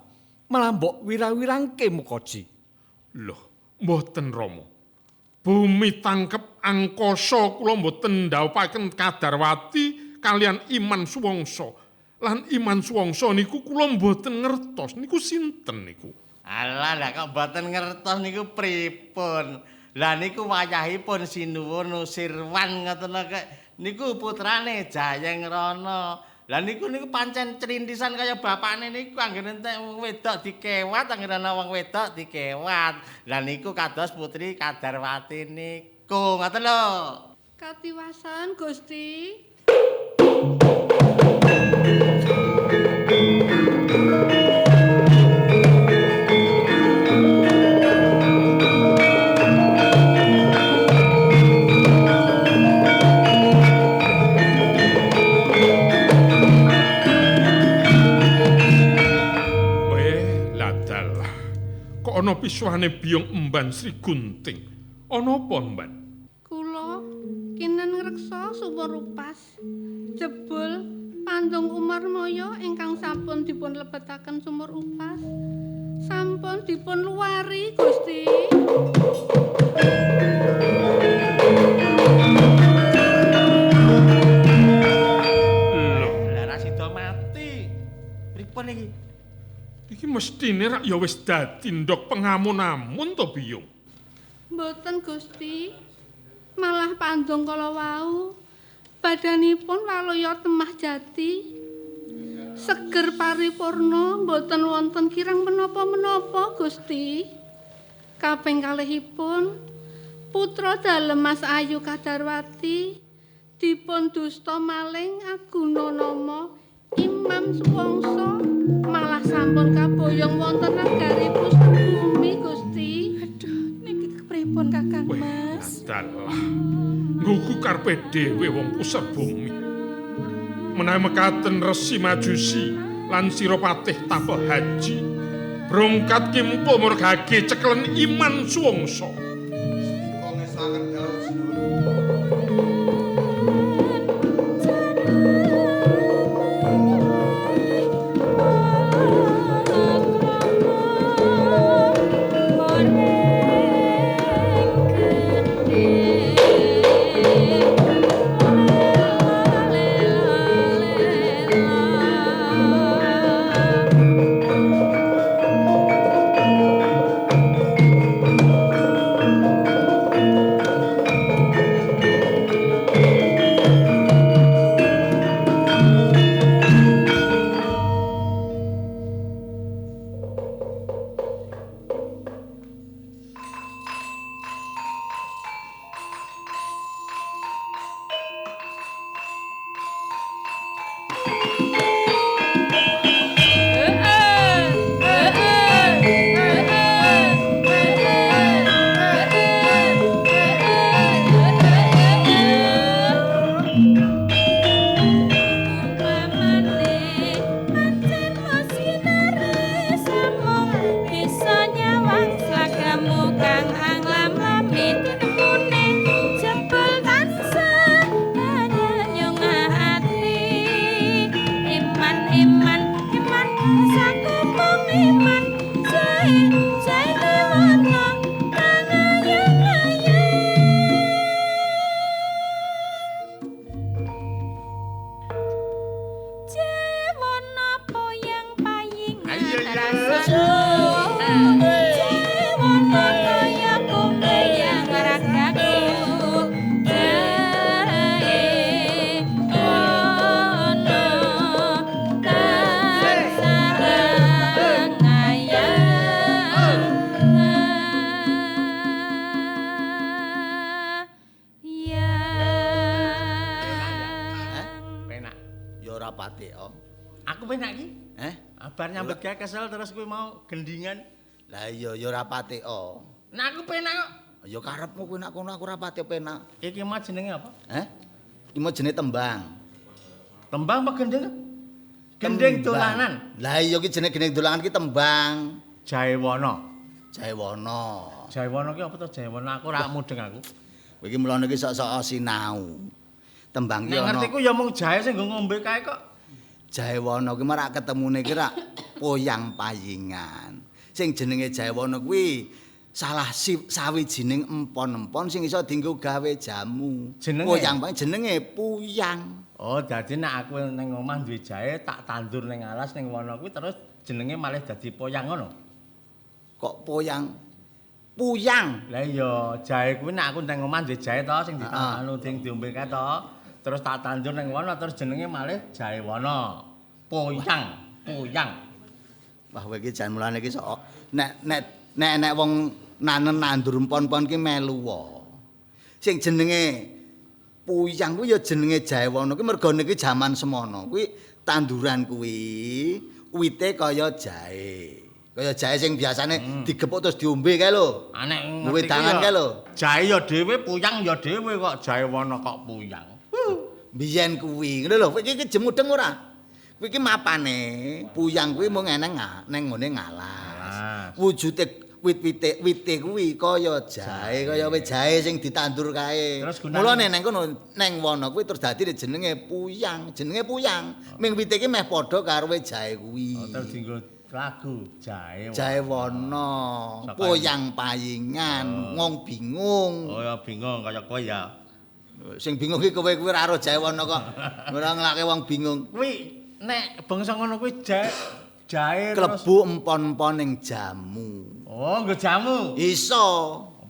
malah mbok wira-wirangke Mukaji. Loh, mboten Rama. Bumi tangkep angkasa kula mboten ndhawuhaken Kadarwati kalian Iman Suwangsa. Lan Iman Suwangsa niku kula mboten ngertos niku sinten niku. Alah, lah kok mboten ngertos niku pripun? Lah niku wayahipun Sinuwun Nusirwan ngoten kok. Niku putrane Jayengrana. Lah niku niku pancen crintisan kaya bapakne niku anggene entek wong wedok dikewat, anggene ana wong wedok dikewat. Lah niku kados putri Kadarwati niku, ngoten lho. Katiwasan Gusti. Ana pisuhane Biyung Emban Sri Gunting. Ana apa, Emban? Kula kinen ngreksa sumur upas. Jebul pandung Umarmaya ingkang sampun dipun lebetaken sumur upas sampun dipun luari, Gusti. Lho, lah ra sida mati. Pripun iki? Iki mestine rak ya wis dadi ndok pengamun-amun to, Biyung. Mboten, Gusti. Malah pandung kala wau badanipun waluya temah jati. Seger paripurna, mboten wonten kirang menapa-menapa, Gusti. Kaping kalihipun putra dalem Mas Ayu Kadarwati Dipun dusta maling aguna nama Imam Suwangsa malah sampun kaboyong wonten nagari Pusbumi Gusti. Aduh, niki kepripun Kakang Mas? Dalah. Nggugu karepe dhewe wong Pusar Bumi. Menawi mekaten Resi Majusi lan Sirapatih Tapel Haji brongkat kimpo murgage ceklen Iman Suwangsa. Stika ngesaken dawuh sinuwun. Kesel terus kowe mau gendingan. Lah iya ya ora pati oh. Nah aku penak kok. Ya karepmu kuwi nak kono aku ora pati penak. Iki mah jenenge apa? Heh? Iki mah jenenge tembang. Tembang apa gending? Gending dolanan. Lah iya iki jenenge gending dolanan ki tembang. Jaewana. Jaewana. Jaewana ki apa to Jaewana? Aku ora mudeng aku. Kowe iki mulane iki sok-sok sinau. Tembang ki ana. Nek ngertiku ya mung jae sing nggo ngombe kae kok. Jaewana ki marak ketemune ki rak poyang payingan. Sing jenenge Jaewana kuwi salah sawijining empon-empon sing iso dienggo gawe jamu. Jenenge? Poyang paying jenenge puyang. Oh, dadi nek aku ning omah duwe jahe tak tandur ning alas ning wana kuwi terus jenenge malih dadi poyang ngono. Kok poyang? Puyang. Lah iya, jahe kuwi nek aku ning omah duwe jahe to sing ditanu sing diombe kae to. Terus tak tandur ning wana terus jenenge malih Jaewana. Poyang, puyang. Wah, kowe iki jan mulane iki sok nek nek nek nek wong nanen nandur empon-empon ki melu wae. Sing jenenge puyang kuwi ya jenenge Jaewana kuwi mergo niki jaman semono. Kuwi tanduran kuwi wite kaya jahe. Kaya jahe sing biasane digepuk terus diombe kae lho. Anek wedangan kae lho. Jahe ya dhewe, puyang ya dhewe kok Jaewana kok puyang. Biyen kuwi ngono lho, kowe iki jemudeng ora? Kowe iki mapane puyang kuwi mung eneng nang ngene ngalas. Wujude wit-wite wite kuwi kaya jahe, kaya wit jahe sing ditandur kae. Mulane nang kono nang wana kuwi terus dadi jenenge puyang, jenenge puyang. Ming wite iki meh padha karo wit jahe kuwi. Oh, terus dienggo lagu jahe. Jaewana, puyang payingan, wong bingung. Oh ya bingung kaya kowe ya. Sing bingung ki kowe kuwi ora ro Jaewana kok. Ora nglake wong bingung. Kuwi nek bangsa ngono kuwi jahe klebu empon-empon ning jamu. Oh, nggo jamu. Iso.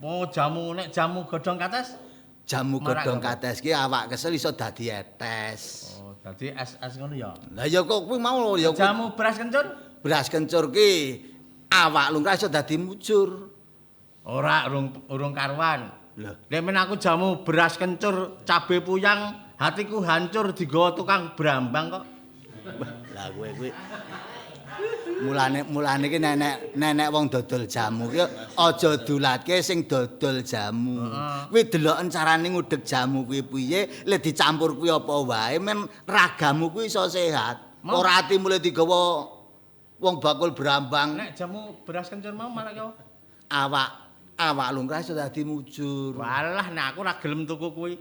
Apa jamu nek jamu godhong kates? Jamu godhong kates ki awak kesel iso dadi etes. Oh, dadi es-es ngono ya. Lah ya kok kuwi mau ya jamu beras kencur? Beras kencur ki awak lungkrah iso dadi mujur. Ora urung karuan. Lho, nek men aku jamu beras kencur, cabe puyang, Hatiku hancur digawa tukang brambang kok. Lah kowe kuwi mulane iki nenek wong dodol jamu ki aja dulatke sing dodol jamu. Kuwi deloken carane ngudhek jamu kuwi piye, le dicampur kuwi apa wae men ragamu kuwi iso sehat. Ora ati mule digawa wong bakul brambang. Nek jamu beras kencur mau malah kok awak lungkrah iso dadi mujur. Walah nek aku ora gelem tuku kuwi.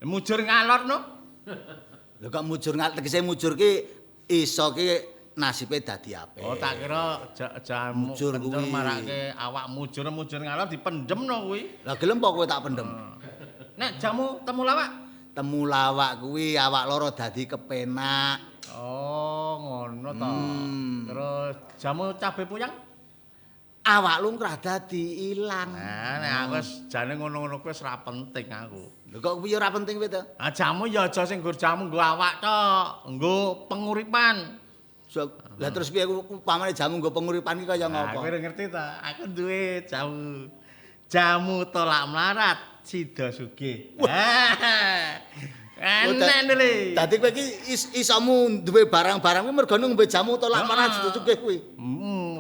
Mujur ngalor no. Lho kok mujur ngalor, tegese mujur ki iso ki nasibe dadi apik. Oh tak kira jamu mujur kuwi marake awak mujur-mujur ngalor dipendhem no kuwi. Lah gelem apa kowe tak pendhem? Nek jamu temulawak? Temulawak kuwi awak loro dadi kepenak. Oh ngono to. Terus jamu cabe puyang? Awak lungkrah dadi ilang. Nah, nek aku wis jane ngono-ngono kuwi wis ora penting aku. Lho kok piye ora penting kowe to? Ah jamu ya aja sing nggo jamu nggo awak tok, nggo penguripan. Lah terus piye upamane jamu nggo penguripan iki kaya ngopo? Aku ora ngerti ta. Aku duwe jamu. Jamu tolak melarat sida sugih. Enak lho. Dadi kowe iki isomu duwe barang-barang kuwi mergo ngombe jamu tolak melarat sida sugih kuwi.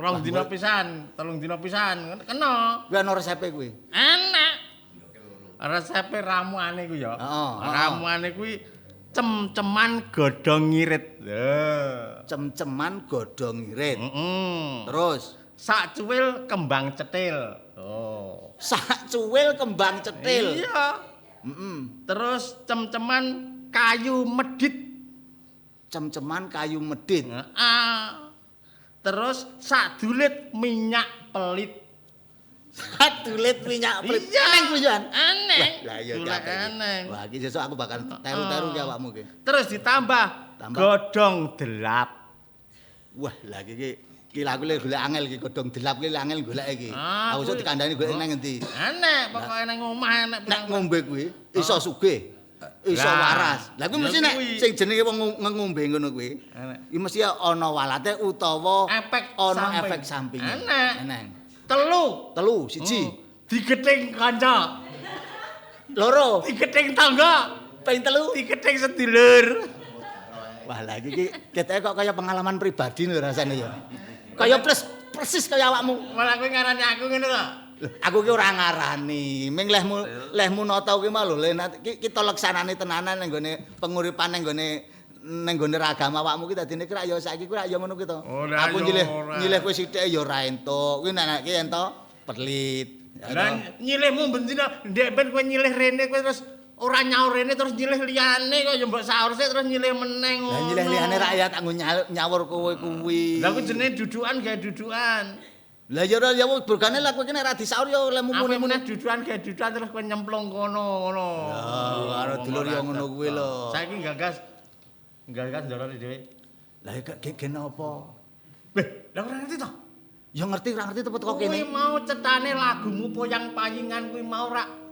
Rong dina pisan, 3 dina pisan, kena. Kuwi ana resepe kuwi. Enak. Resepe ramuane kuwi ya. Ramuane kuwi cem-ceman godhong ngirit. Lho. Cem-ceman godhong ngirit. Terus sak cuwil kembang cetil. Oh. Sak cuwil kembang cetil. Iya. Terus cem-ceman kayu medhit. Cem-ceman kayu medhit. Heeh. Terus sak dulit minyak pelit. Sak dulit minyak pelit. Eneng kuwi jan. Eneng. Lah iya eneng. Wah iki sesuk aku bakal teru-teru ki awakmu ki. Terus ditambah godhong delap. Wah, lah iki iki aku lek golek angel iki godhong delap ki angel golek iki. Aku sok dikandani golek nang endi? Enek, pokoke nang omah enek. Nek ngombe kuwi iso sugih. Iso waras. Lah kuwi mesti nek sing jenenge wong ngombe ngono kuwi. Iki mesti ana walate utawa ana efek sampinge. Enek. Telu, siji. Digething kanca. Loro, digething tangga. Ping 3, digething sedulur. Wah, lah iki ketoke kok kaya pengalaman pribadi lho rasane ya. Kaya persis kaya awakmu. Malah kowe ngarani aku ngono to. Aku ki ora ngarani, ming lehmu nata kuwi mau lho, kita leksanane tenanan ning gone penguripan ning gone ragam awakmu ki dadine ki rak ya saiki ku rak ya ngono ki to. Aku nyilih kowe sithik ya ora entuk. Kuwi nek ki entuk pelit. Lah nyilihmu bendina ndek ben kowe nyilih rene kowe terus ora nyaur rene terus nyilih liyane kok ya mbok saur sik terus nyilih meneh ngono. Lah nyilih liyane rakyat anggo nyawur kowe kuwi. Lah kuwi jenenge dudukan gawe dudukan. Lah ya ora ya burgane lah kowe ki nek ra disaur ya lemu muni-muni dudukan gawe dudukan terus kowe nyemplung kono ngono. Ya karo dulur ya ngono kuwi lho. Saiki gagas ndorone dhewe. Lah gen apa? Beh, lah ora ngerti to? Ya ngerti ora ngerti tepet kok kene. Kuwi mau cetane lagumu Poyang Payingan kuwi mau rak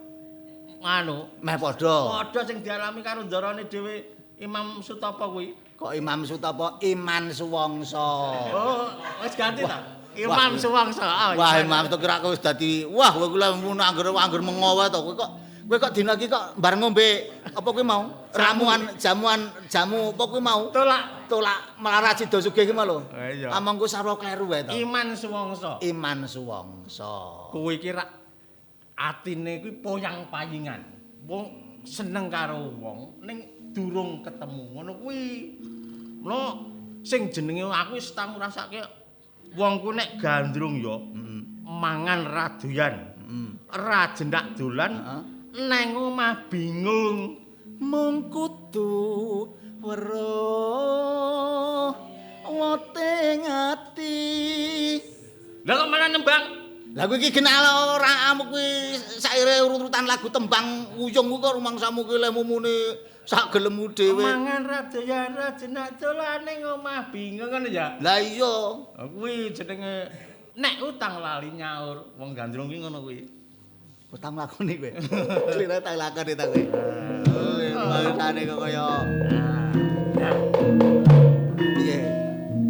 anu meh padha. Padha sing dialami karo ndorone dhewe Imam Sutopo kuwi. Kok Imam Sutopo? Iman Suwangsa. Oh, wis ganti ta? Imam Suwangsa. Wah, Imam to kira aku wis dadi wah kowe kuwi angger mengowo to kowe kok. Kowe kok dina iki kok bar ngombe apa kuwi mau? Ramuan jamuan jamu apa kuwi mau? Tolak melarat sida sugih ki mau lho. Amongku sarwa kleru wae to. Iman Suwangsa. Iman Suwangsa. Kuwi iki rak atine kuwi poyang payingan. Wong seneng karo wong ning durung ketemu ngono kuwi. Mula sing jenenge aku wis tau ngrasake wong ku nek gandrung ya mangan ra doyan. Ra jendak dolan. Neng omah bingung mung kudu weruh wote ati. Lah kok malah nembang? Lah kowe iki genah ora amuk kuwi saire urut-urutan lagu tembang uyung kuwi kok rumangsamu kuwi lehmu muni sak gelemmu dhewe. Mangan ra doyan ra jenak dolan ning omah bingung ngono ya. Lah iya. Kuwi jenenge nek utang lali nyaur wong gandrung kuwi ngono kuwi. Utang lakoni kowe. Klira tak lakoni ta kowe. Bangsane kok kaya piye?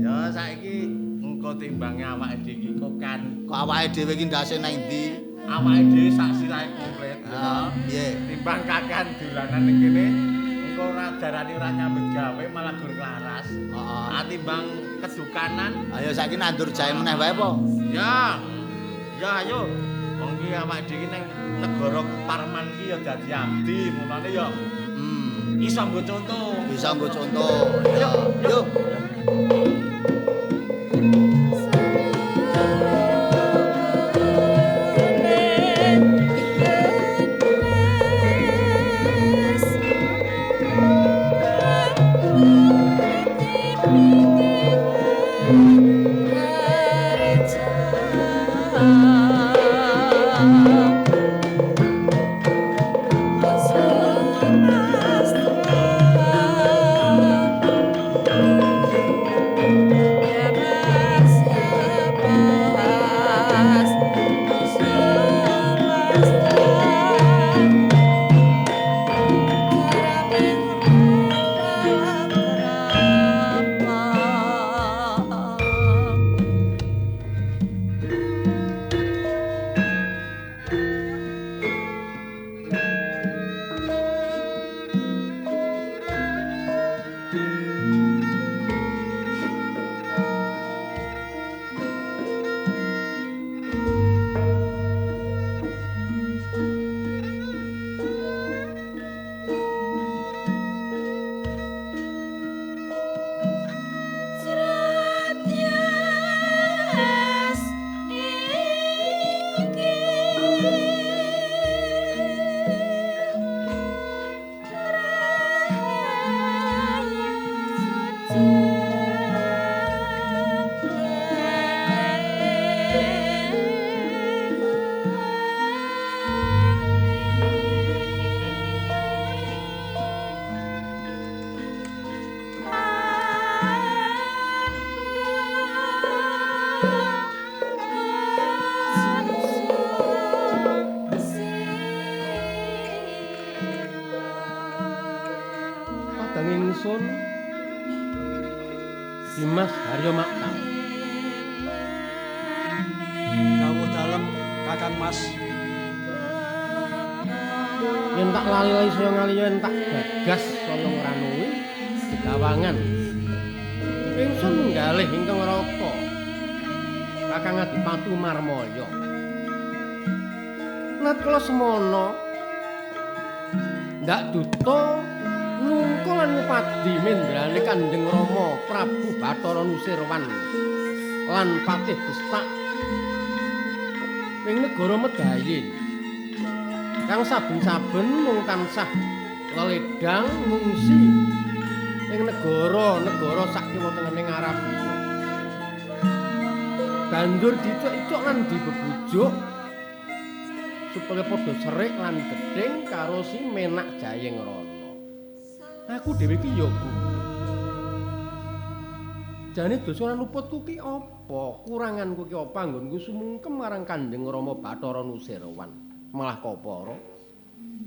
Ya saiki engko timbange awake dhewe iki kok kan. Kok awake dhewe iki ndase nang ndi? Awake dhewe sak sirahe komplit. Heeh, piye? Timbang kakean dolanan ning kene, engko Kok ora darani ora nyambut gawe malah gur klaras. Heeh. Ah timbang kedukanan. Ayo saiki nandur jahe meneh wae apa? Ya. Ya ayo. Wong iki awake dhewe ning negara Kuparman iki ya dadi abdi, mulane ya iso nggo conto. Bisa nggo conto. Yo, yo. Kadang ingsun Dimas Haryo Maktal. Dawuh dalem Kakang Mas. Yen tak lali-lali saya ngaliya yen tak gagas saya ngranuwi gegawangan. Ingsun menggalih ingkang raka Kakang Adipati Marmaya. Natkala semana ndak duta nungko lan ngupadi mendrane Kanjeng Rama Prabu Bathara Nusirwan lan Patih Bestak ing negara Medayin kang saben-saben mung tansah leledang ngungsi ing negara-negara sak kiwa tengening Arabia. Banjur dicuk-icuk lan dibebujuk supaya padha serik lan gething karo si Menak Jayengrana. Aku dhewe iki ya gumun. Jane dosa lan luputku ki apa? Kuranganku ki apa anggonku sumungkem marang Kanjeng Rama Bathara Nusirwan. Malah kapara.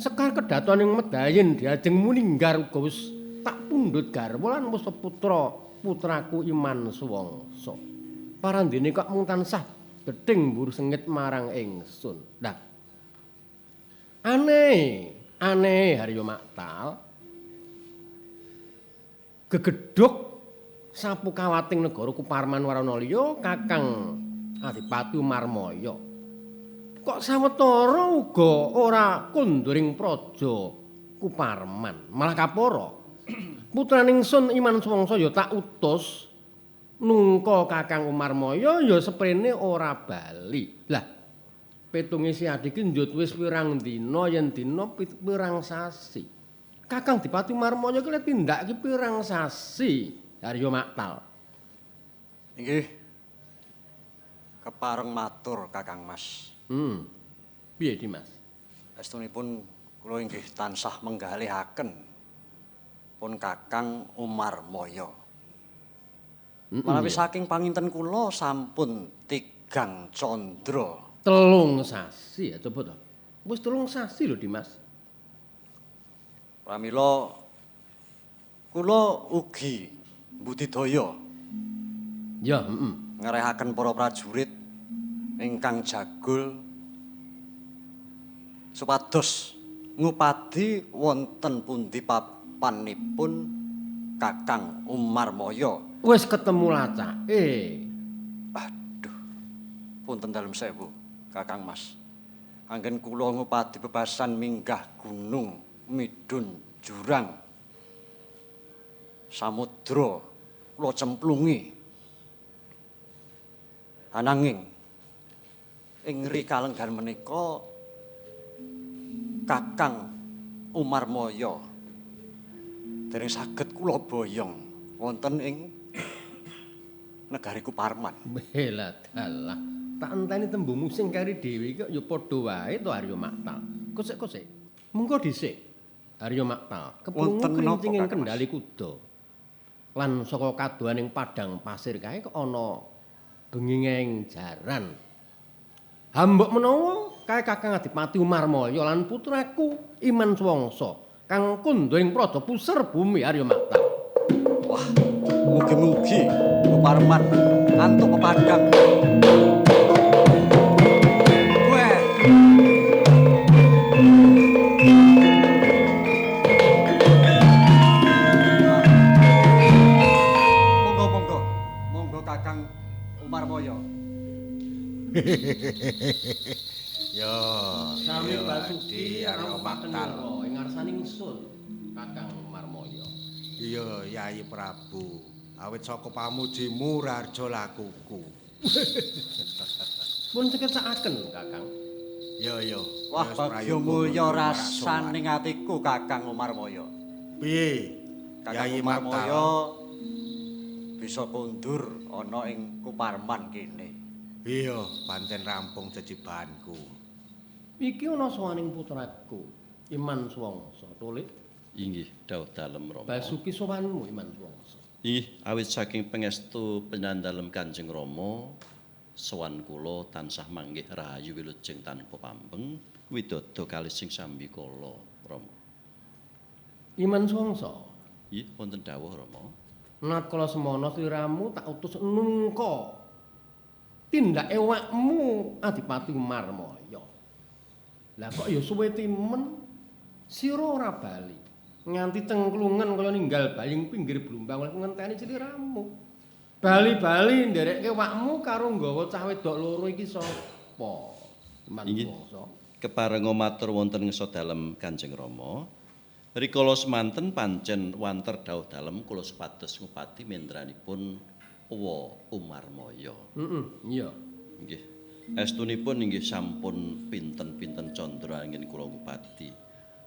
Sekar kedaton ing Medayin diajeng muninggar uga wis tak pundhut garwa lan wis putra putraku Iman Suwangsa. Parandene kok mung tansah gething mburu sengit marang ingsun. Lah. Aneh, aneh Haryo Maktal. Gegedhug sapu kawating negara Kuparman Waranalya Kakang Adipati Marmaya. Kok sawetara uga ora konduring praja Kuparman, malah kapara. Putraning sun Iman Suwangsa ya tak utus nungka Kakang Umarmaya ya seprene ora bali. Lah, petunge si Adi ki njut wis pirang dina yen dina pirang sasi. Kakang Dipati Marmaya ki lek tindak ki pirang sasi Haryo Maktal. Inggih. Kepareng matur Kakang Mas. Piye Dimas? Estunipun kula inggih tansah menggalihaken pun Kakang Umarmaya. Manawi saking panginten kula sampun tigang candra. 3 sasi ya coba to. Wis 3 sasi lho Dimas. Pramila kula ugi budidaya. Ya, Ngrehaken para prajurit ingkang jagul supados ngupadi wonten pundi tempanipun Kakang Umarmaya. Wis ketemu lacake. Aduh. Punten dalem sewu, Kakang Mas. Anggen kula ngupadi bebasan minggah gunung, midun jurang, samudra kula cemplungi. Ananging ing rikalenggan menika Kakang Umarmaya dereng saged kula boyong wonten ing negari Kuparman. Bela dalah. Tak enteni tembungmu sing kari dhewe iki ya padha wae to Arya Maktal. Kosek-kosek. Mengko dhisik Arya Maktal keprungu krincinge kendali kuda. Lan saka kadohan ing padang pasir kae kok ana bengingeng jaran. Hambok menawa kae Kakang Adipati Umarmaya lan putraku Iman Suwangsa kang kandha ing Praja Puser Bumi Arya Maktal. Wah, mugi-mugi Kuparman antuk pepadang. Monggo, monggo Kakang Umarmaya. Yo, sami Basuki Arya Maktal ing ngarsane ingsun Kakang Umarmaya. Iya, Yayi Prabu. Awit saka pamujimu raharja lakuku. Pun sekecakaken, Kakang. Yo yo. Wah, bagya mulya rasaning atiku Kakang Umarmaya. Piye? Kakang Umarmaya bisa kondur ana ing Kuparman kene. Iya, pancen rampung jejibahanku. Iki ana sowaning putraku, Iman Suwangsa, Tulik. Inggih, dawuh dalem Rama. Basuki sowanmu Iman Suwangsa. Inggih, awit saking pangestu panjenengan Kanjeng Rama, sowan kula tansah manggih rahayu wilujeng tanpa pambeng, widodo kalih sing sambikala, Rama. Iman Suwangsa. Inggih, wonten dawuh Rama. Nakala semana sliramu tak utus nungka tindake awakmu Adipati Umarmaya. Lah kok ya suwe timen sira ora bali. Nganti cengklungen kaya ninggal bayi pinggir blumbang oleh ngenteni sliramu. Bali-bali nderekke awakmu karo nggawa cah wedok loro iki sapa? Iman Suwangsa. Keparenga matur wonten ngersa dalem Kanjeng Rama. Rikala semanten pancen wanter dawuh dalem kula supados ngupati mendranipun Uwa Umarmaya. Heeh, iya. Nggih. Estunipun inggih sampun pinten-pinten candra anggen kula ngupati.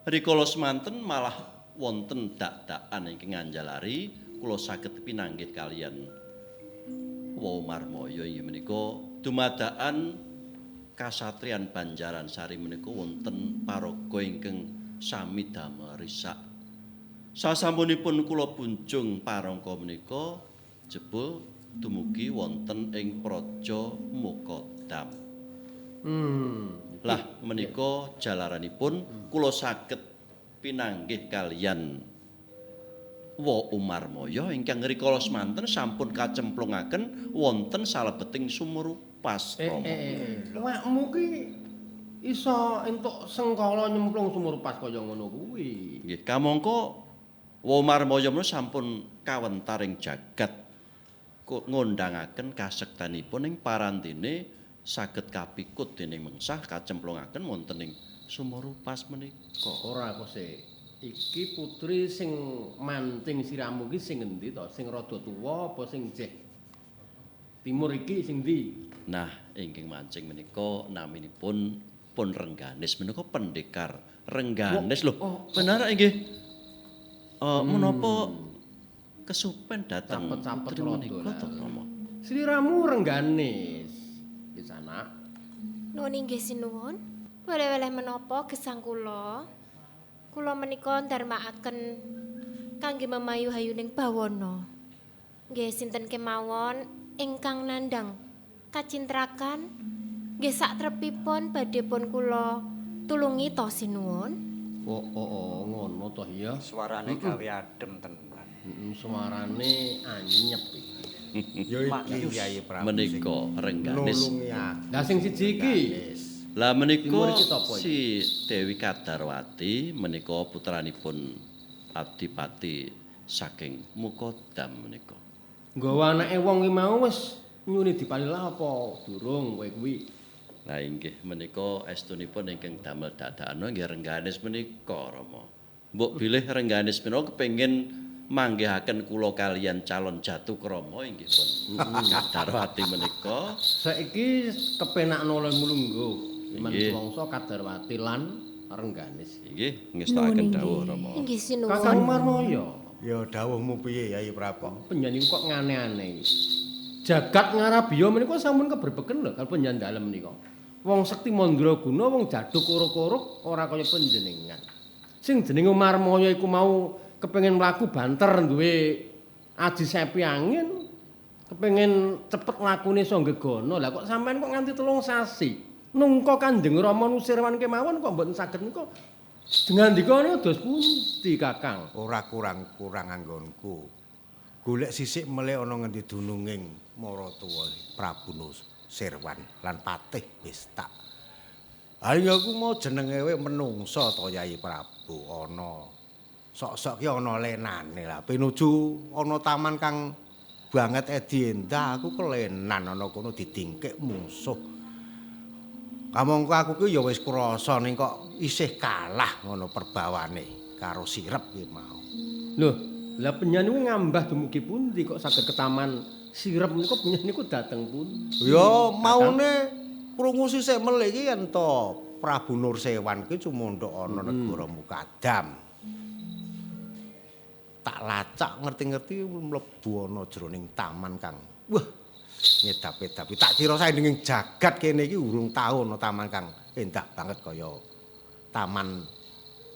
Rikala semanten malah wonten dak-dakan ingkang nganjalari kula saged pinanggih kaliyan Uwa Umarmaya inggih menika dumadakan kasatriyan Banjaran Sari menika wonten paraga ingkang sami damel risak. Sasampunipun kula punjung parangka menika jebul dumugi wonten ing Praja Mukodam. Lah menika jalaranipun kula saged pinanggih kaliyan Wa Umarmaya ingkang rikala semanten sampun kacemplungaken wonten salebeting sumur upas. Awakmu ki iso entuk sengkala nyemplung sumur upas kaya ngono kuwi. Nggih, kamangka Wa Umarmaya menika sampun kawentar ing jagat ngondhangaken kasektenipun ing parantine saged kapikut dening mengsah kacemplungaken wonten ing sumur upas menika. Ora kose. Iki putri sing mancing siramu iki sing endi to? Sing rada tuwa apa sing jeh timur iki sing ndi? Nah, ingkang mancing menika naminipun pun Rengganis menika pendekar Rengganis lho. Benar inggih. Menapa kesupen dateng capet-capet menika to, Rama? Sliramu Rengganis. Wis anak. Nuwun inggih sinuwun. Weleh-weleh menapa gesang kula? Kula menika ndarmakaken kangge memayu hayuning bawana. Nggih sinten kemawon ingkang nandhang kacintrakan nggih satrepipun badhe pun kula tulungi to sinuwun. Oh, ngono to ya. Suarane gawe adem tenan. Suarane anyep iki. Ya iki Kyai Prabu menika Rengganis. Lah sing siji iki. Lah menika si Dewi Kadarwati menika putranipun Adipati saking Mukodam menika. Nggawa anake wong ki mau wis nyuni dipalilah apa durung kowe kuwi? Lah inggih menika estunipun ingkang damel dadakno nggih Rengganis menika Rama. Mbok bilih Rengganis menika kepengin manggihaken kula kaliyan calon Jatukrama inggih pun Kadarwati menika. Saiki kepenakno oleh mulungguh Wangsa Kadarwati lan Rengganis. Inggih ngestokaken dawuh Rama. Inggih sinuwun. Kakang Marmoyo. Ya dawuhmu piye Yayi Prabu? Panjenengan kok ngane-ane. Jagat Ngarabiya menika sampun keberbeken lho karo panjenengan dalem menika. Wong sekti mandraguna, wong jaduk uruk-uruk ora kaya panjenengan. Sing jenenge Marmoyo iku mau kepengin mlaku banter duwe aji sepi angin, kepengin cepet lakune iso ngegana. Lah kok sampean kok nganti 3 sasi nungka Kanjeng Rama Nusirwan kemawon kok mboten saged nika. Ngandikane dos pundi Kakang? Ora kurang-kurang anggonku. Golek sisik melih ana ngendi dununging maratuwa Prabu Nusirwan lan Patih Bestak. Ha iya ku mau jenenge we menungsa to Yayi Prabu ana. Sok-sok ki ana lenane lah pinuju ana taman kang banget edi endah aku kelenan ana kono didingkik mungsuh. Kamangka aku ki ya wis krasa ning kok isih kalah ngono perbawane karo sirep ki mau. Lho, lah penyan niku ngambah dumugi pundi kok saged ke taman sirep niku penyan niku dateng pundi? Ya maune krungu sisik melih iki yen to Prabu Nursewan ki cumundhuk ana negara Mukadam. Tak lacak ngerti-ngerti mlebu ana jroning taman kang wah ngedap-edapi. Tak kira saindenging jagat kene iki urung tau ana taman kang endah banget kaya Taman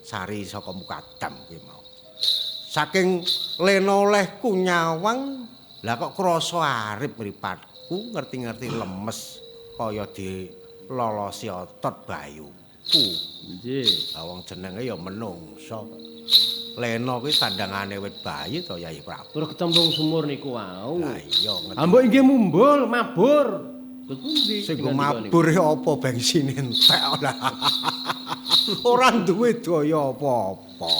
Sari saka Mukadam kuwi mau. Saking lena olehku nyawang, lah kok krasa arip mripatku ngerti-ngerti lemes kaya dilolosi otot bayuku. Nggih. Lah wong jenenge ya menungsa. Lena kuwi sandangane wit bayi to Yayi Prabu. Terus kecemplung sumur niku wau. Lah iya ngerti. Ha mbok inggih mumbul, mabur. Terus pundi? Sing mabur apa bengsine entek ora. Ora duwe daya apa-apa.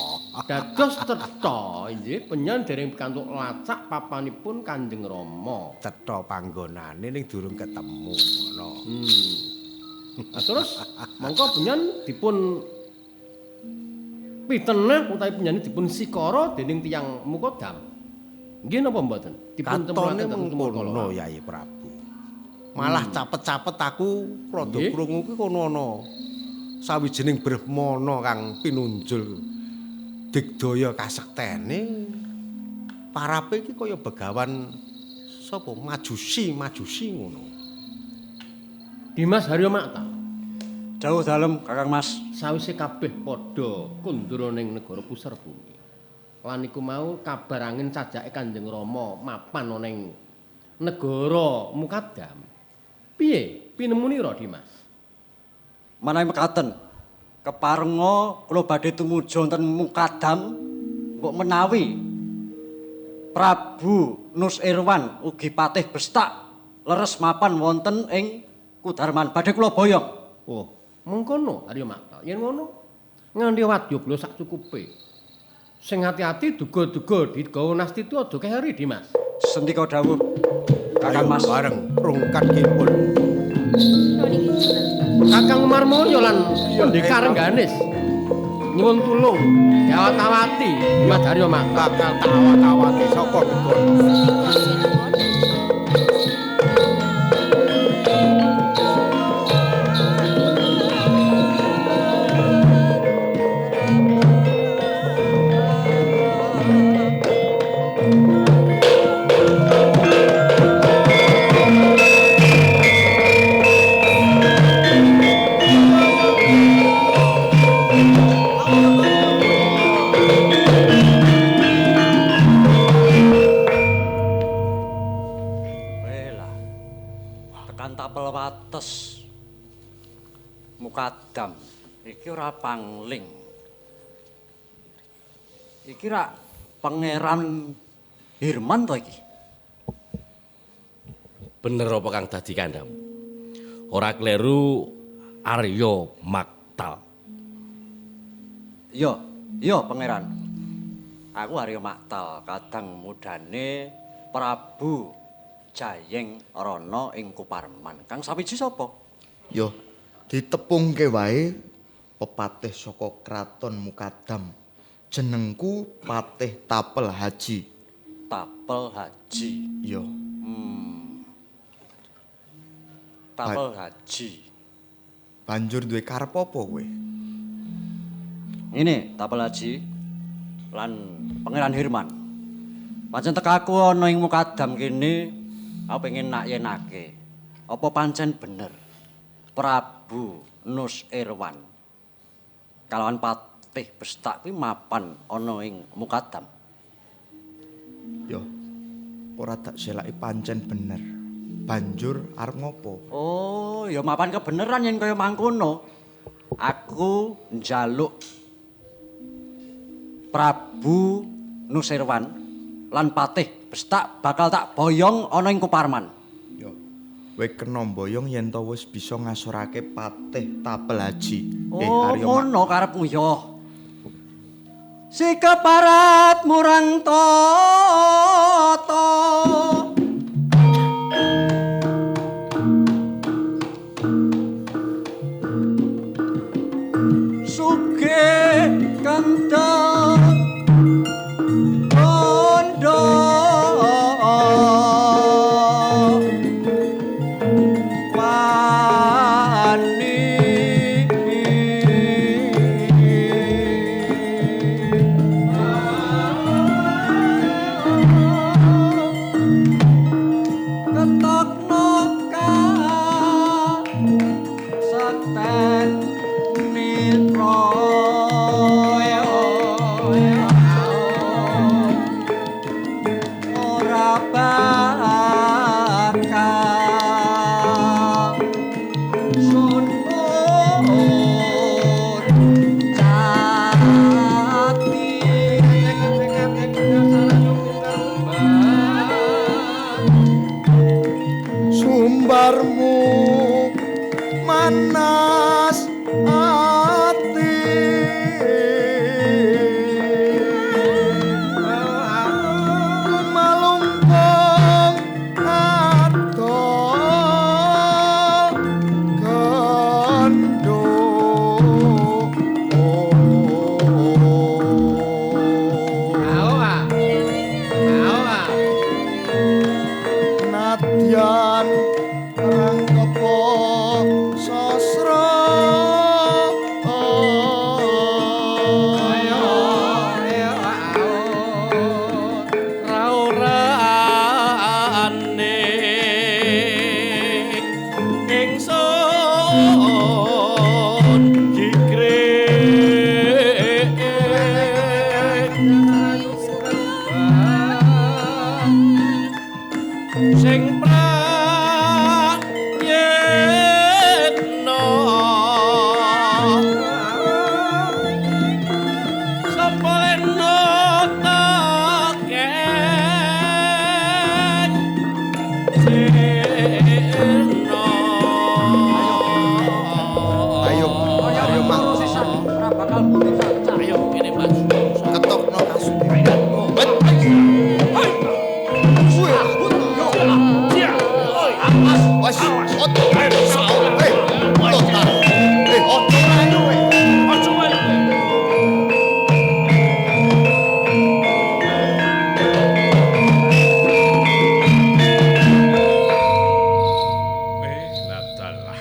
Dados cetha inggih penyen dereng pikantuk lacak papanipun Kanjeng Rama. Cetha panggonane ning durung ketemu ngono. Nah, terus mongko penyen dipun pitenah utawi penyanyi dipun sikara dening tiyang Mukodam. Nggih napa mboten? Dipun temulaken dhateng mengkono Yayi Prabu. Malah capet-capet aku rada krungu ki kono ana sawijining brahmana kang pinunjul digdaya kasektene. Parape iki kaya begawan sapa Majusi ngono. Dimas Haryo Makta. Jauh dalem Kakang Mas. Sawise kabeh padha kundura ning negara Pusar Bumi. Lan iku mau kabar angin cajake Kanjeng Rama mapan ana ning negara Mukadam. Piye pinemunira Dimas? Manawi mekaten, keparenga kula badhe tumuju wonten Mukadam mbok menawi Prabu Nusirwan ugi Patih Bestak leres mapan wonten ing Kudarman. Badhe kula boyong. Oh, mengkono Arya Makta. Yen ngono nganti wadyabala sak cukupe. Sing ati-ati duga-duga digawa Nastitu aja keri Dimas. Sendika dawuh Kakang Mas. Bareng rungkat kipul. Kakang Marmoyo lan Pendekar Rengganis nyuwun tulung diawat-awati Dimas Haryo Makta. Bakal tak awat-awati saka gegono. Mukadam iki ora pangling. Iki rak Pangeran Hirman to iki? Bener apa kang dadi kandhamu? Ora kleru Arya Maktal. Iya, iya Pangeran. Aku Arya Maktal, kadang mudane Prabu Jayeng Rana ing Kuparman. Kang sawiji sapa? Yo, ditepungke wae pepatih saka Kraton Mukadam. Jenengku Patih Tapel Haji. Tapel Haji. Yo. Tapel Haji. Banjur duwe karep apa kowe? Ngene, Tapel Haji lan Pangeran Hirman. Pancen tekaku ana ing Mukadam kene, aku pengen nak yenake. Apa pancen bener Prabu Nusirwan kalawan Patih Bestak kuwi mapan ana ing Mukadam? Yo, ora tak selaki pancen bener. Banjur arep ngopo? Oh, ya mapan kebeneran yen kaya mangkono. Aku njaluk Prabu Nusirwan lan Patih Bestak bakal tak boyong ana ing Kuparman. Yo, kowe kena mboyong yen to wis bisa ngasorake Patih Tapel Haji. Oh, ngono karepmu yo. Sikeparat murang tata. Sugih kandha bondo wani ketokno ka sekten nitra ora bakal sun jati. Sumbarmu manas ati malungkung adol gendho. Nadyan rangkepa sasra Raorane ingsun jikre sing prayitna sapa leno teken Ayo, Arya Mak. Ora bakal putih saja. Ayo kene maju. Ketokno kasute. Wes, Ladalah.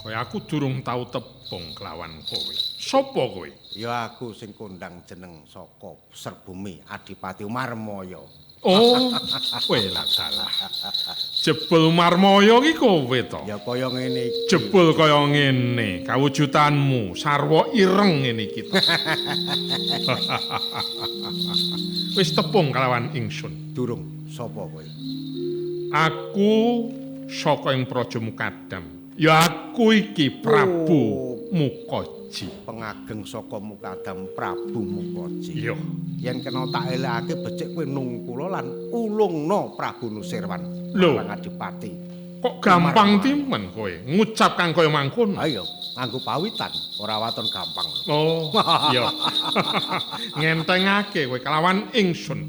Kaya aku durung tau tepung kelawan kowe. Sopo kowe? Ya aku sing kondang jeneng saka Serbumi Adipati Umarmaya. Oh, kowe ladalah. Jebul Umarmaya ki kowe to? Ya kaya ngene iki. Jebul kaya ngene, kawujudanmu sarwa ireng ngene iki to. Wis tepung kelawan ingsun. Durung, sapa kowe? Aku saka ing Praja Mukadam. Ya aku iki Prabu Mukaji. Pengageng saka Mukadam Prabu Mukaji. Iya. Yen kena tak elekake becik kowe nung kula lan ulungna Prabu Nusirwan Lho. marang Adipati. Kok gampang timen kowe ngucap kang kaya mangkono? Ayo, nganggo pawitan, ora waton gampang. Oh, iya. Ngentengake kowe kelawan ingsun.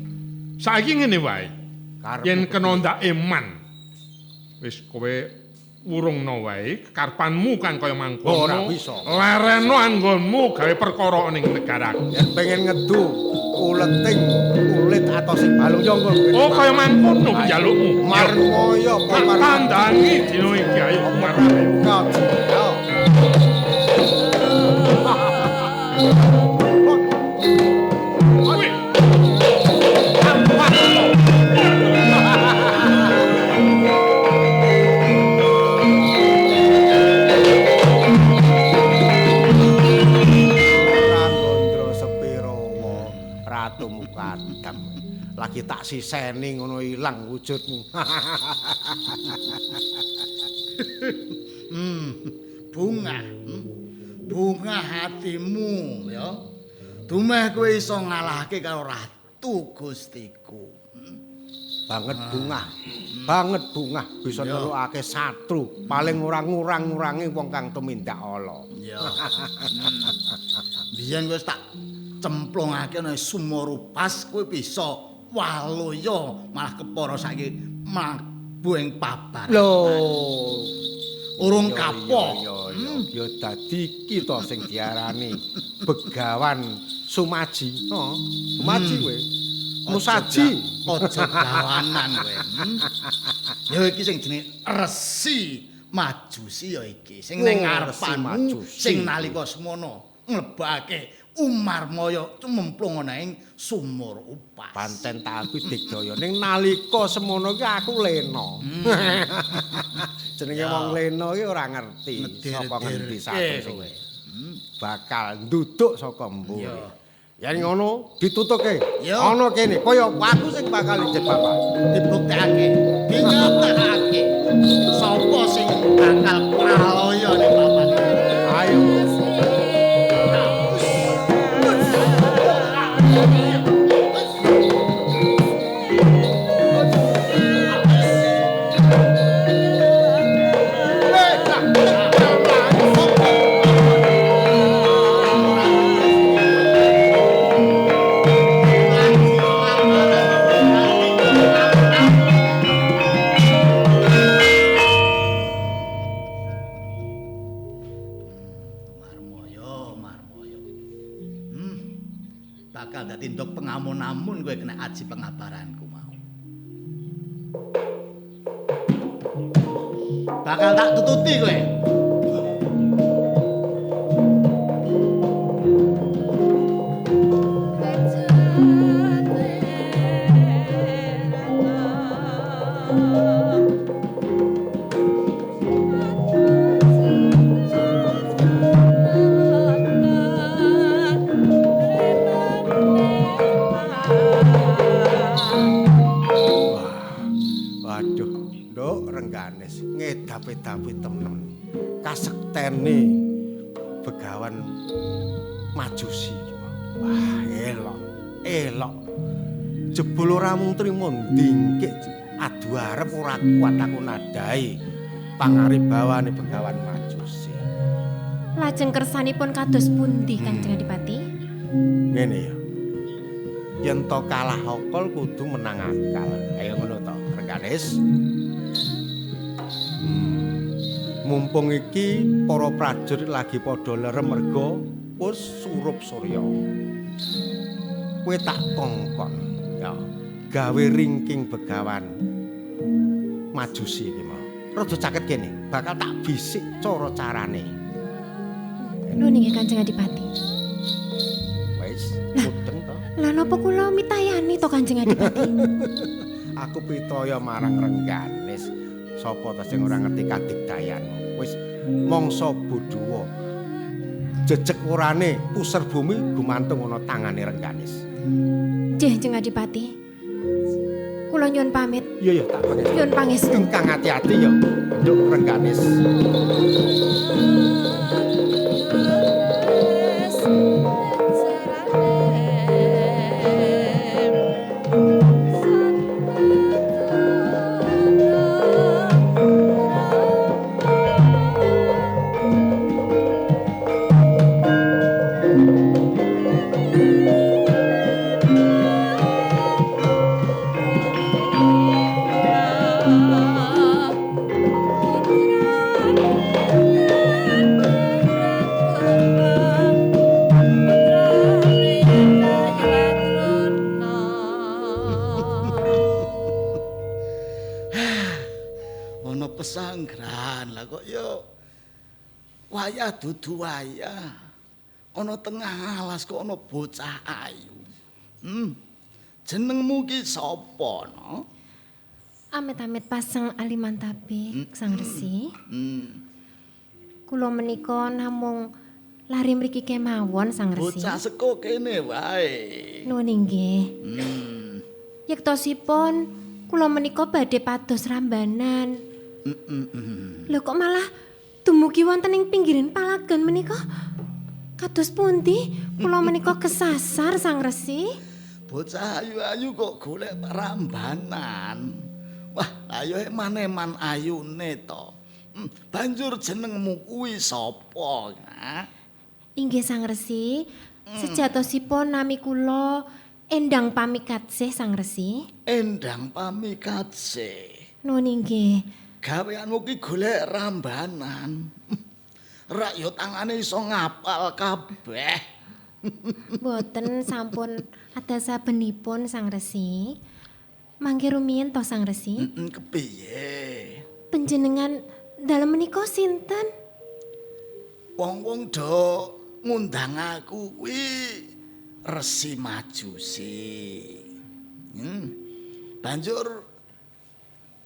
Saiki ngene wae. Yen kena ndak eman. Wis kowe wurungna wae kekarpanmu kang kaya mangkono. Ora bisa. Lereno anggonmu gawe perkara ning negaraku. Yen pengen ngedu uleting kulit atau sing balung yo engko. Oh, kaya mangkono njalukmu. Marmoyo apa tandangi dina iki ayo Marmoyo. Lagi tak siseni ngono ilang wujudmu. Bunga. Bunga hatimu ya. Dumeh kowe iso ngalahke karo ratu Gustiku. Banget bungah. Banget bungah bisa nelukake satru, paling ora ngurang-ngurangi wong kang tumindak ala. Ya. Biyen wis tak cemplungake nang sumur upas kowe bisa waloya malah kepara saiki mlebu ing pabar. Lho, urung kapok. Ya dadi iki to sing diarani Begawan Sumaji. Oh, Sumaji kowe. Musaji, aja gawanan kowe. Ya iki sing jenenge Resi Majusi ya iki. Sing ning ngarepanmu sing nalika semono mlebake Umarmaya cememplung ana ing sumur upas. Pancen tak aku digdaya ning nalika semono iki aku lena. Jenenge wong lena iki ora ngerti saka ngendi satu sing bakal nduduk saka mburi. Yen ngono ditutuke. Ana kene kaya aku sing bakal njet bapak. Dibuktekake, dinyatakake sapa sing bakal pralaya ning papan. Ayo. Namun kowe kena aji pengabaranku mau. Bakal tak tututi kowe. Ngedapi-dapi temen kasektene Begawan Majusi. Wah, elok, elok. Jebul ora mung trimo ndingkik adu arep ora kuat aku nadai pangaribawane Begawan Majusi. Lajeng kersanipun kados pundi Kanjeng Adipati? Ngene ya. Yen to kalah akal kudu menang akal. Ayo ngono to, Rengganis. Mumpung iki para prajurit lagi padha lerem merga wis surup surya. Kowe tak kongkon ya, gawe ringking Begawan Majusi iki mau. Rada caket kene, bakal tak bisik cara carane. Nuwun inggih Kanjeng Adipati. Wis, mudeng to. Lah napa kula mitayani to Kanjeng Adipati? Aku pitaya marang Rengganis. Sapa ta sing ora ngerti kadigdayanmu? Wis mangsa bodhuwa. Jejeg orane puser bumi gumantung ana tangane Rengganis. Nggih, Jeng Adipati. Kula nyuwun pamit. Iya ya, tak pangestu. Nyuwun pangestu. Ingkang ati-ati ya, Nduk Rengganis. Thank you. Wayah dudu wayah. Ana tengah alas kok ana bocah ayu. Jenengmu ki sapa, no? Amit-amit paseng alimantabe, Sang Resi. Kula menika namung lari mriki kemawon, Sang Resi. Bocah saka kene wae. Nuwun inggih. Yektosipun kula menika badhe pados rambanan. Lho kok malah dumugi wonten ing pinggiran palagan menika? Kados pundi kula menika kesasar, Sang Resi? Bocah ayu-ayu kok golek rambanan. Wah, ayo eman-eman ayune to. Banjur jenengmu kuwi sapa, ha? Inggih, Sang Resi. Sejatosipun nami kula Endang Pamikatsih, Sang Resi. Endang Pamikatsih. Nuwun inggih. Gaweanmu ki golek rambanan. Rak yo tangane iso ngapal kabeh. Mboten, sampun ada sabenipun, Sang Resi. Mangke rumiyin to, Sang Resi. Kepiye? Panjenengan dalem menika sinten? Wong-wong do ngundang aku kuwi Resi Majusi. Banjur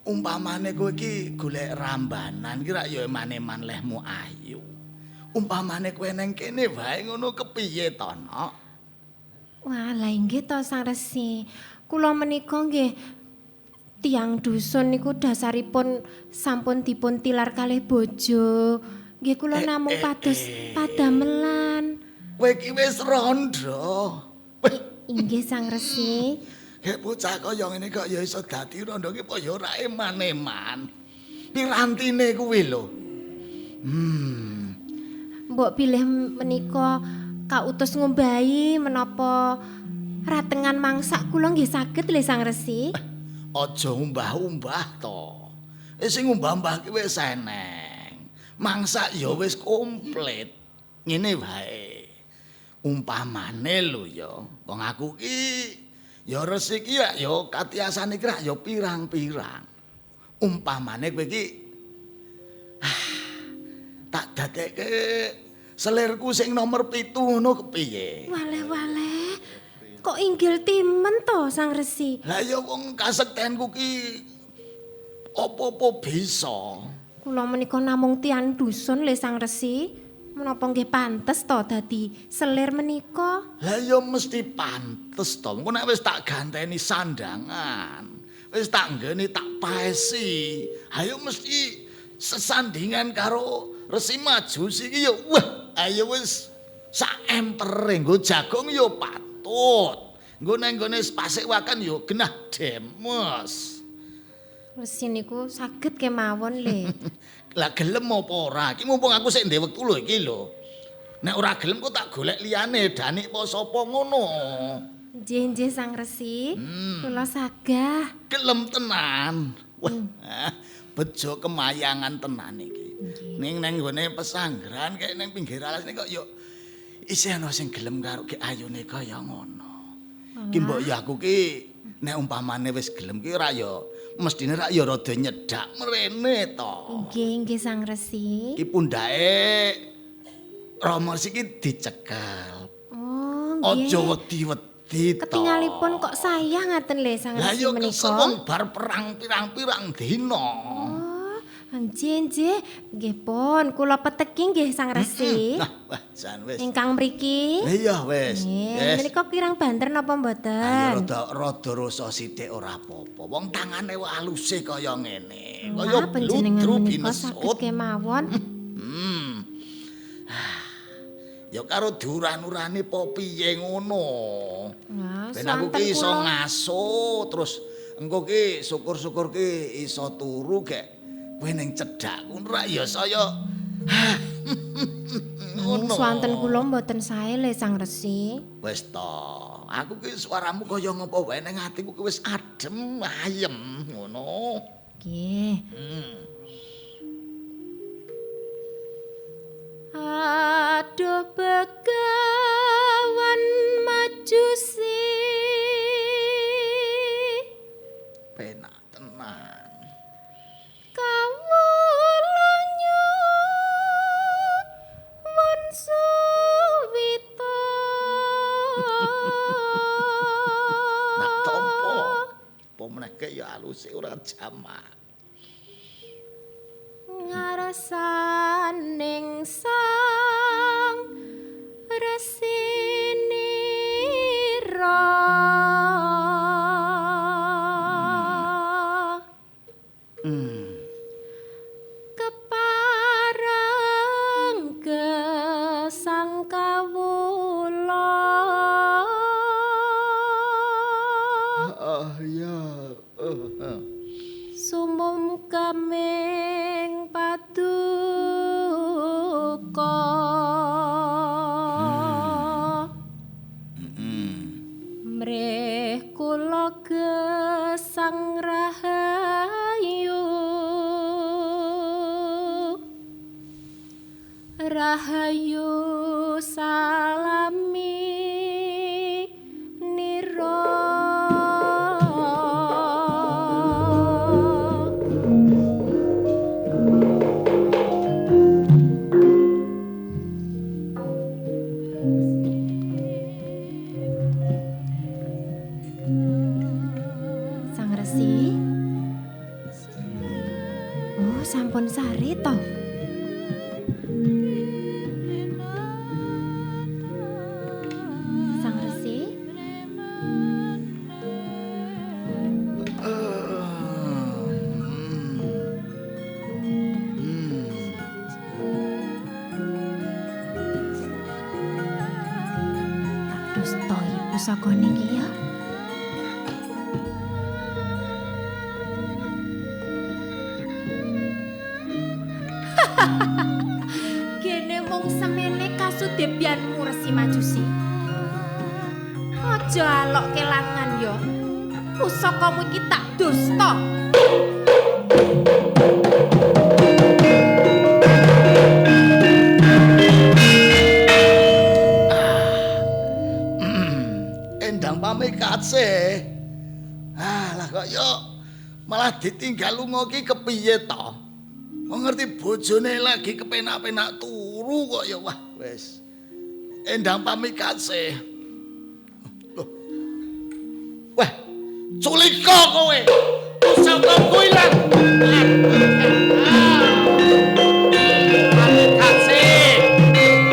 umpamane kowe iki golek rambanan ki rak ya eman-eman lehmu ayu. Umpamane kowe nang kene wae ngono kepiye to, Nok? Wah, lha inggih to, Sang Resi. Kula menika nggih tiyang dusun niku dasaripun sampun dipun tilar kalih bojo. Nggih kula namung pados padamelan. Kowe iki wis rondo. Inggih, Sang Resi. Gek bocah kaya ngene kok ya iso dadi rondo ki apa ya ora eman-eman. Pirantine kuwi lho. Mbok bilih menika kautus ngombahi menapa ratengan mangsak kula nggih saged lho, Sang Resi. Aja umbah-umbah to. Sing umbah-umbah ki wis eneng. Mangsak ya wis komplit. Ngene wae. Umpamane lho ya, wong aku ki ya resi ki ya katiasane ki ya pirang-pirang. Umpamane kowe iki tak dadekke selirku sing nomor 7 ngono kepiye? Waleh-waleh. Kok inggil timen to, Sang Resi? Lah ya wong kasektenku ki apa-apa bisa. Kula menika namung tiyang dusun le, Sang Resi. Menapa nggih pantes to dadi selir menika? Lah ya mesti pantes to. Engko nek wis tak ganteni sandangan, wis tak nggeni tak paesi, ayo mesti sesandingan karo Resi Majusi iki ya wah, ayo wis sak empere nggo jagung ya patut. Nggo nang nggone pasewakan ya genah demes. Resi niku saged kemawon le. Lah gelem apa ora? Iki mumpung aku sik ndek wektu lho iki lho. Nek ora gelem kok tak golek liyane, danik apa sapa ngono. Nggih, nggih, Sang Resi. Kula sagah. Gelem tenan. Wah, bejo kemayangan tenan iki. Ning nang nggone pesanggeran kaya nang pinggir alas nek kok yo isih ana sing gelem karo ki ayune kaya ngono. Ki mbok ya aku ki nek umpamane wis gelem ki ora ya mestine rak ya rada nyedak mrene to. Nggih, nggih, Sang Resi. Ki pundhake Rama Resi ki dicekel. Oh, nggih. Aja wedi-wedi to. Ketingalipun kok sayah ngaten le, Sang Lah Resi ya menika. kesel wong bar perang pirang-pirang dina. Oh, nggih, nggih. Nggih pun, kula peteki nggih, Sang Resi. Nah, wah, jan wis. Ingkang mriki. Iya wis. Nggih, menika kirang banter napa mboten? Ayo rada rasa sithik ora apa-apa. Wong tangane aluse kaya ngene. Kaya panjenengan bludru menika saged binesut. kemawon. Ya karo diuran-urane apa piye ngono. Wah, Ben aku ki iso ngaso terus engko ki syukur-syukur ki iso turu gek kowe ning cedhakku rak ya saya Ngono. Swanten kula mboten sae le, Sang Resi. Wis to, aku ki suaramu kaya ngopo wae ning atiku ki wis adem ayem ngono. Nggih. Aduh begawan Majusi. Penak tenan. Kawula Aku sik ora jamak. Ngarsaning Sang Resi nira kepareng gesang kawula. Oh ya. Sumum kaming paduka. Mrih kula gesang rahayu. Rahayu salami nira. Sang Resi. Oh, sampun sare to. Sang Resi. Tak dustoi pusakane iki ya. Gene mung semene kasudebyanmu Resi Majusi. Aja alok kelangan ya. Pusakamu iki tak dusta. Endang pamikase. Ah, lah kok yo malah ditinggal lunga ki kepiye to? Wong ngerti bojone lagi kepenak-penak turu kok ya wah wis. Endang pamikase. Loh. Wah, culika kowe. Pusakaku ilang. Pamikase.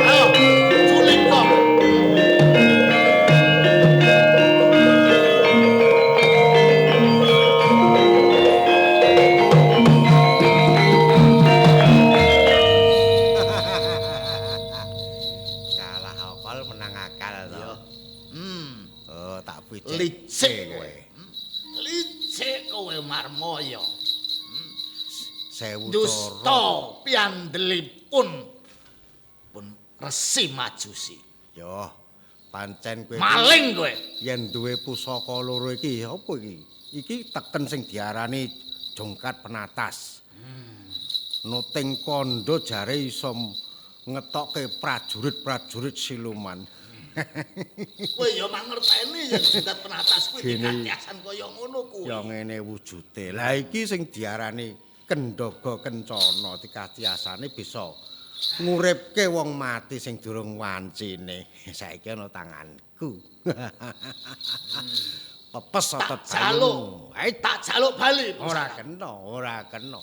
Oh, culika. Kalah akal menang akal to. Oh, tak picek. Licik kowe. Licik kowe Marmoyo. Sewu Dusta cara. piandelipun pun Resi Majusi. Yo, pancen kowe Maling kowe. Yen duwe pusaka loro iki apa iki? Iki teken sing diarani jongkat penatas. Nuting kandha jare iso ngetokke prajurit-prajurit siluman. Kowe ya mangerteni yen jongkat penatas kuwi dikatiasan kaya ngono kuwi. Ya ngene wujude. Lah iki sing diarani kendhaga kencana dikatiasane bisa nguripke wong mati sing durung wancine. Saiki ana tanganku. Pepes otot jaluk. Tak jaluk bali. Ora kena, ora kena.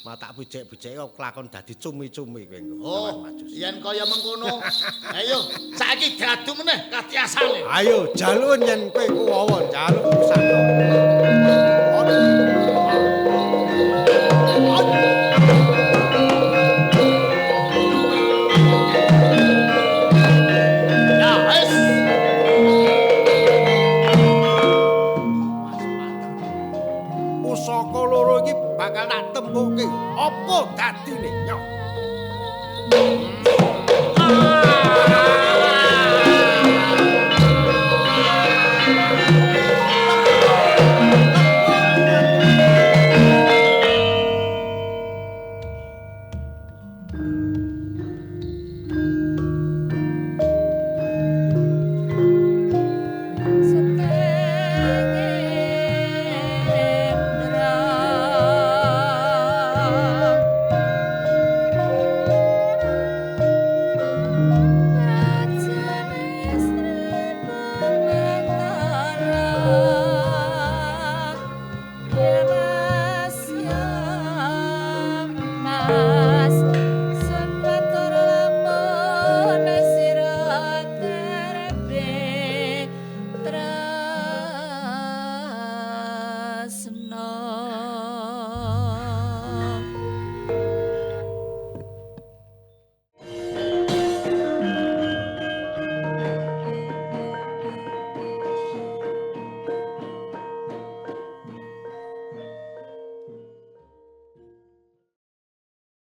Ma tak pijek-pijek kok kelakon dadi cumi-cumi kowe engko. Oh, yen kaya mengkono. Ayo, saiki diadu meneh katiasane. Ayo, jaluk yen kowe kuwawa, jaluk pusaka.